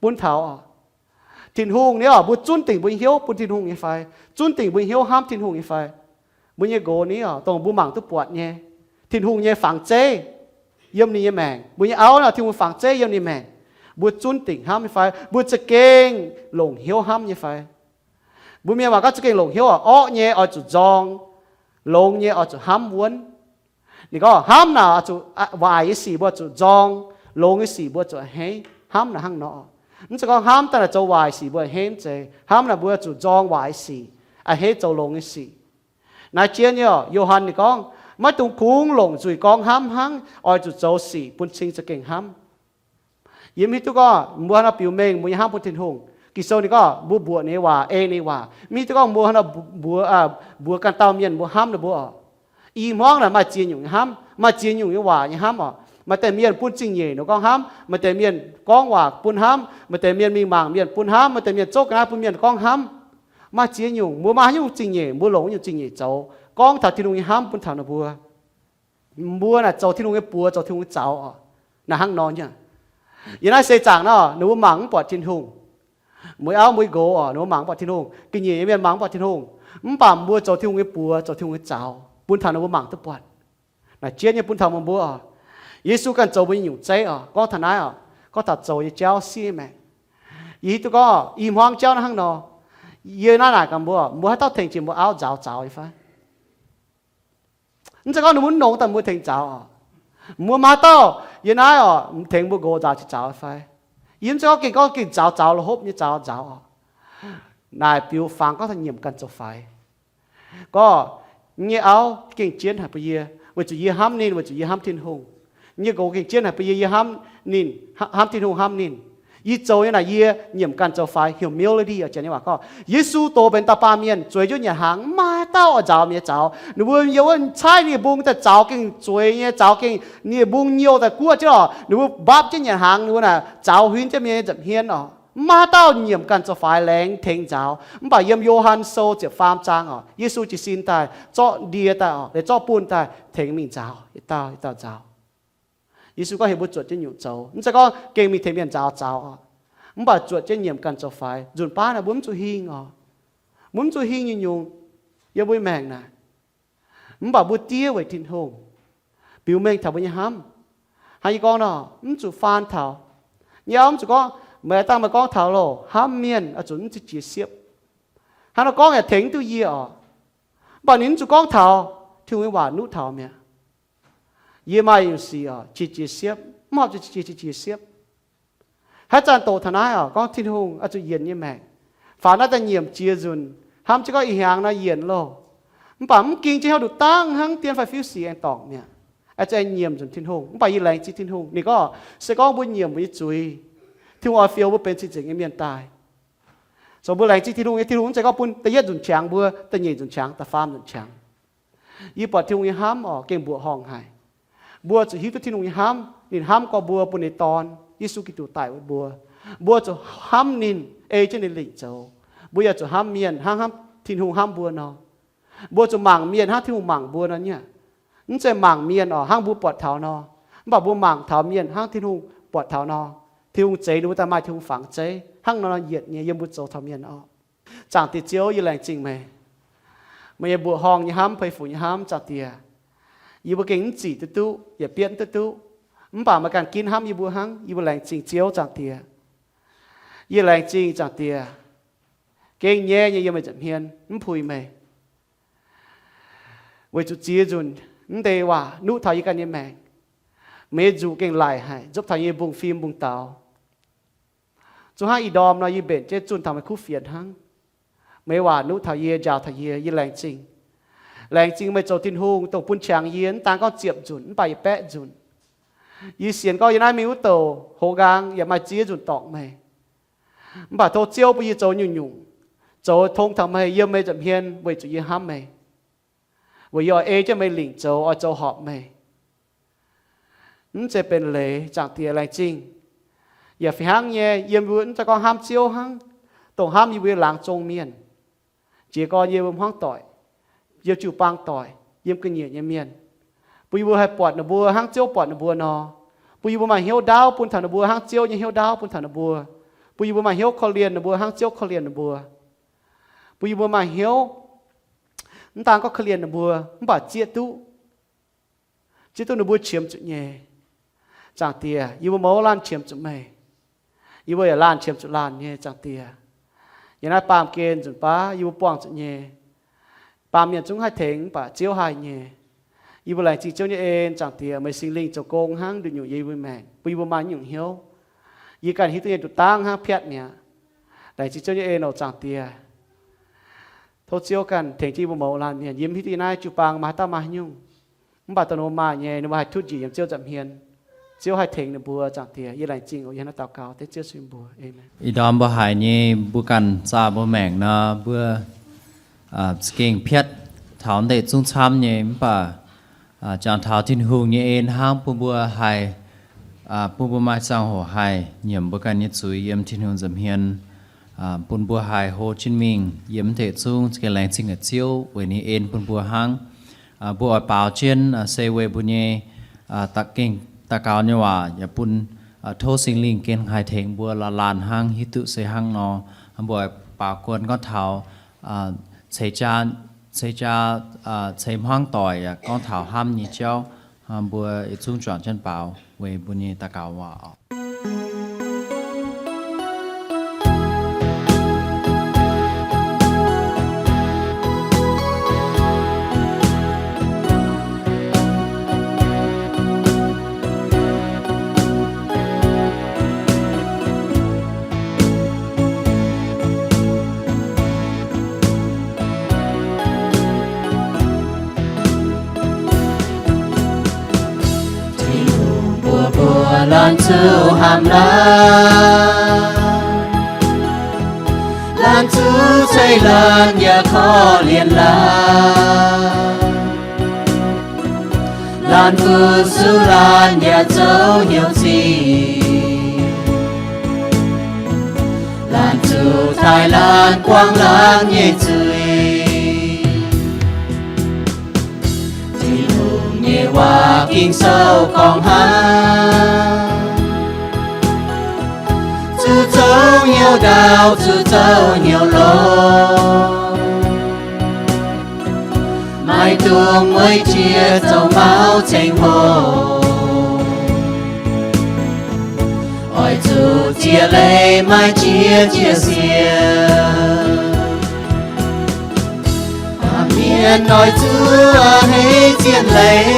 bun taux oc. Tin-Hungh ni oc, mbuo zunv dingc mbuo nyei hnyouv bun Tin-Hungh nyei fai? Zunv dingc mbuo nyei hnyouv hnamv Tin-Hungh nyei fai? Mbuo nyei nqox ni oc, dongh mbuo mangc duqv buatc nyei, Tin-Hungh nyei fangx zeiv yiem ninh nyei maengc. Mbuo nyei auv nor, Tin-Hungh fangx zeiv yiem ninh maengc. Mbuo zunv dingc hnamv nyei fai? Mbuo za'gengh longc hnyouv hnamv nyei fai? Mbuo mienh waac gorngv za'gengh longc hnyouv oc, orqv nyei oix zuqc nzorng, longx nyei oix zuqc hnamv wuonv. Ninh gorngv hnamv naaic oix zuqc, waaic nyei sic mbuo zuqc nzorng, longx nyei sic mbuo zuqc a'hneiv. Hnamv naaic hnangv nor. Mv zeiz gorngv hnamv daaih naaic zoux waaic sic mbuo a'hneiv, mv zeiz. Hnamv naaic mbuo zuqc nzorng waaic sic, a'hneiv zoux longx nyei sic. Naaiv jienv nyei oc, Yo^han ninh gorngv, maiv dungx kungx longc nzuih gorngv hnamv hnangv, oix zuqc zoux sic bun cing za'gengh hnamv. Yie mv hiuv duqv gorngv mbuo hnangv nor biux mengh mbuo nyei hnamv bun Tin-Hungh. Ging-Sou ninh gorngv mbuo mbuoqc ninh nyei waac, ei ninh nyei waac. Mv hiuv duqv gorngv mbuo hnangv nor mbuox, mbuox ganh dauh mienh mbuo hnamv ninh mbuo oc. I hmuangv naaic maaih ziex nyungc nyei hnamv, maaih ziex nyungc nyei waac nyei hnamv oc. Maaih deix mienh bun zingh nyeic nor gorngv hnamv, maaih deix mienh gorngv waac bun hnamv, maaih deix mienh mingh mangc mienh bun hnamv, maaih deix mienh zouv ga'naaiv bun mienh gorngv hnamv. Maaih ziex nyungc, mbuo maaih haaix nyungc zingh nyeic mbuo longc nyungc zingh nyeic zoux, gorngv taux Tin-Hungh nyei hnamv bun taux ninh mbuo. Mbuo naaic zoux Tin-Hungh nyei buoz, zoux Tin-Hungh nyei zaux oc. Naaic hnangv nor nyei. Yiem naaiv seix zaangc nor ninh mbuo mangc mv buatc Tin-Hungh. Mbuo auv mbuo nqox oc, ninh mbuo mangc mv buatc Tin-Hungh. Ga'nyiec nyei mienh mangc mv buatc Tin-Hungh. Mv baac mbuo zoux Tin-Hungh nyei buoz, zoux Tin-Hungh nyei zaux bun taux ninh mbuo mangc duqv buatc. Naaic jienv nyei bun taux meih mbuo oc. Yesu ganh zoux mbuo nyei nyungc zeiv oc. Gorngv taux naaiv oc, gorngv taux zoux nyei jauv siev maengc. Yie hiuv duqv gorngv i hmuangv jauv naaiv hnangv nor. Yie naaiv naaic gaax mbuo, mbuo haaix dauh tengx jiex mbuo auv nzaaux zaux nyei fai? Mv zeiz gorngv ninh mbuo mv nongx daaih mbuo tengx zaux oc. Mbuo maaih haaix dauh yiem naaiv oc tengx mbuo nqox nzaaux jiex zaux fai? Yie mv zeiz gorngv gengh, gorngv gengh zaux zaux la'hopv nyei zaux nzaaux oc. Naaic biux fangx gorngv taux nyiemc ganh zoux faix. Gorngv nyei auv gengh jienv haic bun yie, weic zuqc yie hnamv ninh, weic zuqc yie hnamv Tin-Hungh. Nyei nqox gengh jienv haic bun yie, yie hnamv ninh, hnamv Tin-Hungh, hnamv ninh. Yie zoux nyei naaic yie nyiemc ganh zoux faix, humility oc, janx nyei waac gorngv. Yesu dox benx dauh baamh mienh, zueiz jienv nyanc hnaangx, mv maaih haaix dauh oix nzaaux mi'aqv zaux. Ninh mbuo yiem wuov caaiv ninh mbuo daaih zaux gengh zueiz nyei, zaux gengh ninh mbuo nyouh daaih guoqv jienv oc. Ninh mbuo mbapv jienv nyanc hnaangx, ninh mbuo naaic zaux huin jienv mienh nza'hmien oc. Mv maaih haaix dauh nyiemc ganh zoux faix laengz tengx nzaaux. Mv baac yiem Yo^han Sou ziepc faam zaang oc, Yesu jiez sin daaih, zorqv ndie daaih oc, zorqv bunh daaih tengx mingh nzaaux, yietc dauh yietc dauh nzaaux. Yesu gorngv heuc mbuo zuotc jienv nyungc zoux, mv zeiz gorngv gengh mingh tengx mienh nzaaux zaux oc. Mv baac zuotc jienv nyiemc ganh zoux faix. Nzunc baav naaic mbuo mv zuqc hingh oc. Mbuo mv zuqc hingh nyungc-nyungc. Yiem mbuo maengc naaic, mv baac mbuo diev weic Tin-Hungh biux mengh taux mbuo nyei hnamv. Hnangv yie gorngv nor, mv zuqc faan taux. Yie mv zuqc gorngv, meih dangh meih gorngv taux loh, hnamv mienh oix zuqc mv ziex jiex siepv. Hnangv nor gorngv yaac tengx mv duqv yie oc. Mv baac ninh mv zuqc gorngv taux, Tin-Hungh nyei waac nuqv taux mi'aqv. Yie maaih nyungc sic oc, ziex jiex siepv, mv horpc zuqc ziex jiex siepv. Haaix zanc doqc taux naaiv oc, gorngv Tin-Hungh oix zuqc yienc nyei maengc. Faaux naaiv daaih nyiemc jiex nzunc, hnamv jienv gorngv ih hnyangx nor yienc loh. Mv baac mv ging jienv hnyouv nduqc dangv hnangv, dien fai fiuv sic aengx dorngc mi'aqv. Oix zuqc aengx nyiemc nzunc Tin-Hungh. Mv baac yie laengz zingh Tin-Hungh. Ninh gorngv se gorngv mbuo nyiemc mbuo nyei zuiz, Tin-Hungh oix fiou mbuo benx cing-nzengc nyei mienh daaih. So mbuo laengz zingh Tin-Hungh nyei, Tin-Hungh mv zeiz gorngv bun da'yietv nzunc qangx mbuo, da'nyeic nzunc qangx, da'faam nzunc qangx. Yie buatc Tin-Hungh nyei hnamv oc, gengh mbuoqc horngh haic. Mbuo zuqc hiuv duqv Tin-Hungh nyei hnamv. Ninh hnamv gorx mbuo, bun ninh Dorn, Yesu Giduc, daic weic mbuo. Mbuo zuqc hnamv ninh, ei jienv ninh lingc zoux. Mbuo yaac zuqc hnamv mienh hnangv, hnangv Tin-Hungh hnamv mbuo nor. Mbuo zuqc mangc mienh hnangv Tin-Hungh mangc mbuo nor nyei aqv. Mv zeiz mangc mienh oc hnangv mbuo buatc taux nor, mv baac mbuo mangc taux mienh hnangv Tin-Hungh buatc taux nor. Tin-Hungh zeix ninh mbuo daaih maaih Tin-Hungh fangx zeiv hnangv nor yietc nyei yiem mbuo zoux taux mienh oc. Zaangc Diex Ziouv, yie laengz zingh meih. Meih nyei mbuoqc horngh nyei hnamv, pei fuc nyei hnamv, Zaangc Diex. Yie mbuo gengh mv zic duqv duqv, yaac bietv duqv duqv. Mv baac meih ganh ginv hnamv yie mbuo hnangv. Yie mbuo laengz zingh Ziouv, Zaangc Diex. Yie laengz zingh, Zaangc Diex, gengh nyaiv nyei yiem meih nza'hmien mv puix meih. Weic zuqc ziex nzunc mv deix waac nuqv taux yie ganh nyei maengc. Meih nyei nzuqc gengh laic haic, nzopv taux yie nyei mbungv-fim mbungv-daux. Zuqc hnangv ih ndorm nor yie mbenc jienv zunh taux meih kuv fienx hnangv. Meih nyei waac nuqv taux yie, njaaux taux yie, yie laengz zingh. Laengz zingh meih zoux Tin-Hungh dongh bun qangx yie, mv daan gorngv ziepc nzunc mv baac yietc baeqv nzunc. Yie sienx gorngv yie naaiv mingh wuov douc hoz nqaang yaac maaih ziex nzunc dorngc meih. Mv baac tov Ziouv bun yie zoux nyungc-nyungc, zoux tong taux meih, yiem meih nza'hmien weic zuqc yie hnamv meih. Weic yie oix ei jienv meih lingc zoux, oix zoux horpc meih. Mv zeiz benx leiz, Zaangc Diex, laengz zingh. Yaac fih hnangv nyei, yiem mbuo mv zeiz gorngv hnamv Ziouv hnangv, dongh hnamv yie mbuo nyei laangz zong mienh, jiez gorn yie mbuo hmuangv doic, yiem jiu-baang doic, yiem ga'nyiec nyei mienh, bun yie mbuo haih buatc ninh mbuo hnangv Ziouv buatc ninh mbuo nor, bun yie mbuo maaih hnyouv ndaauv bun taux ninh mbuo hnangv Ziouv nyei hnyouv ndaauv bun taux ninh mbuo, bun yie mbuo maaih hnyouv korv-lienh ninh mbuo hnangv Ziouv korv-lienh ninh mbuo, bun yie mbuo maaih hnyouv mv daan gorngv korv-lienh ninh mbuo mv baac zieqv duqv, zieqv duqv ninh mbuo qiemx zuqc nyei. Zaangc Diex, yie mbuo mouz laanh qiemx zuqc meih. Yie mbuo yaac laanh qiemx zuqc laanh nyei, Zaangc Diex. Yiem naaiv baamh gen nzunc baav yie mbuo buangh zuqc nyei. Baamh mienh zungv haih tengx mv baac Ziouv haih nyei. Yie mbuo laengz zingh Ziouv nyei en, Zaangc Diex, meih Singx Lingh zoux gong hnangv nduqc nyungc yiem yie mbuo maengc, bun yie mbuo maaih nyungc hnyouv. Yie ganh hiuv duqv nyei nduqc dangv hnangv piatv mi'aqv. Laengz zingh Ziouv nyei en oc, Zaangc Diex. Tov Ziouv ganh tengx jienv yie mbuo mouz laanh mienh. Yie mv hiuv duqv yie naaiv jiu-baang maaih haaix dauh maaih haaix nyungc, mv baac dongh ninh mbuo maaih nyei, ninh mbuo haih tutv njiec yiem Ziouv nza'hmien. Ziouv haih tengx ninh mbuo, Zaangc Diex. Yie laengz zingh oc, yie hnangv naaiv daux gaux dengv Ziouv Yesu nyei mbuox. Aamen. Ih ndorm mbuo haiz nyei mbuo ganh zaah mbuo maengc nor, mbuo za'gengh piatv taux ndeic zungv camv nyei, mv baac jangx taux Tin-Hungh nyei en hnangv bun mbuo haih, bun mbuo maaih ziangh hoc haih nyiemc mbuo ganh nyei zuiz yiem Tin-Hungh nza'hmien, bun mbuo haih hlo jienv mingh yiem ndeic zungv. Za'gengh laengz zingh Ziouv weic ninh en bun mbuo hnangv. Mbuo oix baaux jienv se weic mbuo nyei daux gengh daux gaux nyei waac yaac bun, tov Singx Lingh gengh haih tengx mbuo laanh laanh hnangv, hiuv duqv se hnangv nor. Mbuo oix baaux guon gorngv taux ceix jaa, ceix jaa, ceix hmuangv doic yaac gorngv taux hnamv nyei jauv. Mbuo yietc zungv juangc jienv baaux weic mbuo nyei daux gaux waac oc. Tin-Hungh mbuox mbuo, laanh zuqc hnamv laanh, laanh zuqc ceix laanh yaac korv-lienh laanh, laanh fu-sux laanh yaac zoux hnyouv zingh. Zuqc taaih laanh buangv laanh nyei zuiz. Tin-Hungh nyei waac Ging-Sou gorngv hnangv, zuqc zoux hnyouv ndaauv, zuqc zoux hnyouv longx. Maiv dungx mueiz jiex zoux mauv ceng hoc. Oix zuqc ziex leiz maaih jiex jiex siec. Aa, mienh oix zuqc a'hneiv ziex leiz,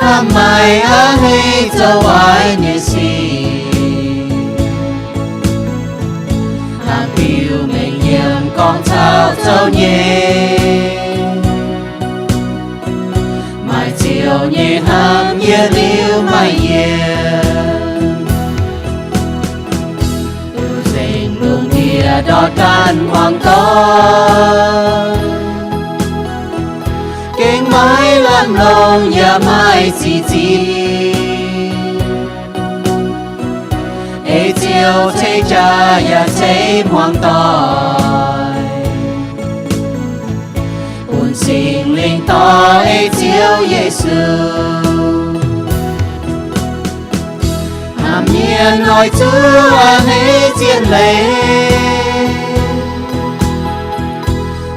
hnamv maaih a'hneiv zoux waaic nyei sic, hnamv biux mengh nyiemc gorngv caux zoux nyei. Maaih ziouc nyei hnamv yietc liuz maaih yienc, nzengc lungh ndiev ndortv daanh muangx doic, gengh maiv lamh longc yaac maaih ziqc zingh. Ei Ziouv ceix jaax yaac ceix hmuangx doic, bun Singx Lingh dorh ei Ziouv Yesu. Aa, mienh oix zuqc a'hneiv ziex leiz,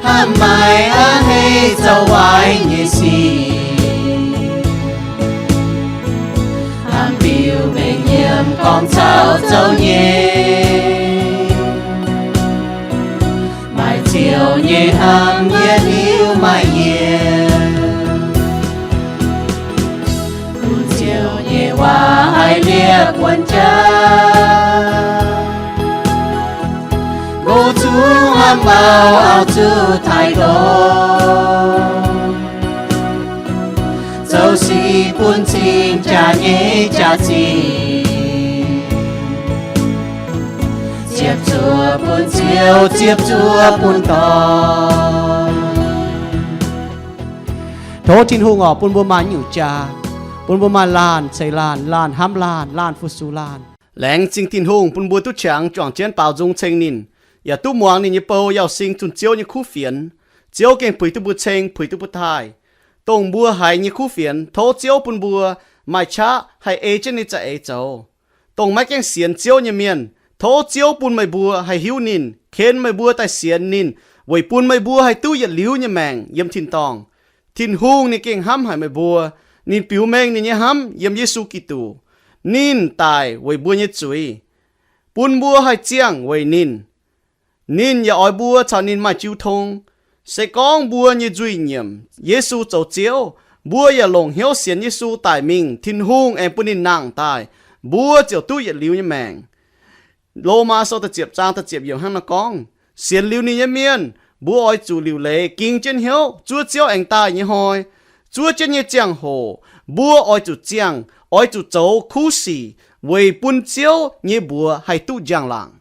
hnamv maaih a'hneiv zoux waaic nyei sic, hnamv biux mengh nyiemc gorngv caux zoux nyei. Maaih ziouc nyei hnamv yietc liuz maaih yienc, bun Ziouv nyei waac haih liepc wuonv jaax. Nqox zuqc hnamv auv, auv zuqc taaih nqox, zoux sic bun cing jaax nyei jaax-zinh, ziepc zuoqv bun Ziouv, ziepc zuoqv bun dorn. Tov Tin-Hungh oc, bun mbuo maaih nyungc jaax, bun mbuo maaih laanh ceix laanh, laanh hnamv laanh, laanh fu-sux laanh. Laengz zingh Tin-Hungh bun mbuo duqv qangx juangc jienv baaux nzung ceng ninh, yaac duqv muangx ninh nyei bou Yauz Sing zunh Ziouv nyei kuv fienx. Ziouv gengh puix duqv mbuo ceng, puix duqv mbuo taaih. Dongh mbuo haiz nyei kuv fienx, tov Ziouv bun mbuo maaih qaqv haih ei jienv ninh za'eix zoux. Dongh maiv gaengh sienx Ziouv nyei mienh, tov Ziouv bun meih mbuo haih hiuv ninh, ken meih mbuo daaih sienx ninh, weic bun meih mbuo haih duqv yietc liuz nyei maengc yiem tin-dorngh. Tin-Hungh ninh gengh hnamv haic meih mbuo. Ninh biux mengh ninh nyei hnamv yiem Yesu Giduc. Ninh daic weic mbuo nyei zuiz, bun mbuo haih ziangh weic ninh. Ninh yaac oix mbuo caux ninh maaih jiu tong. Se gorngv mbuo nyei nzuih nyiemc Yesu zoux Ziouv, mbuo yaac longc hnyouv sienx Yesu daic mingh, Tin-Hungh aengx bun ninh nangh daaih, mbuo ziouc duqv yietc liuz nyei maengc. Lomaa Sou da'ziepc zaang da'ziepc yiemc hnangv naaiv gorngv, sienx liuz ninh nyei mienh, mbuo oix zuqc liuc leiz ging jienv hnyouv zuov Ziouv aengx daaih nyei hnoi. Zuov jienv nyei ziangh hoc, mbuo oix zuqc ziangh, oix zuqc zoux kuv sic weic bun Ziouv nyei mbuox haih duqv njang-laangc.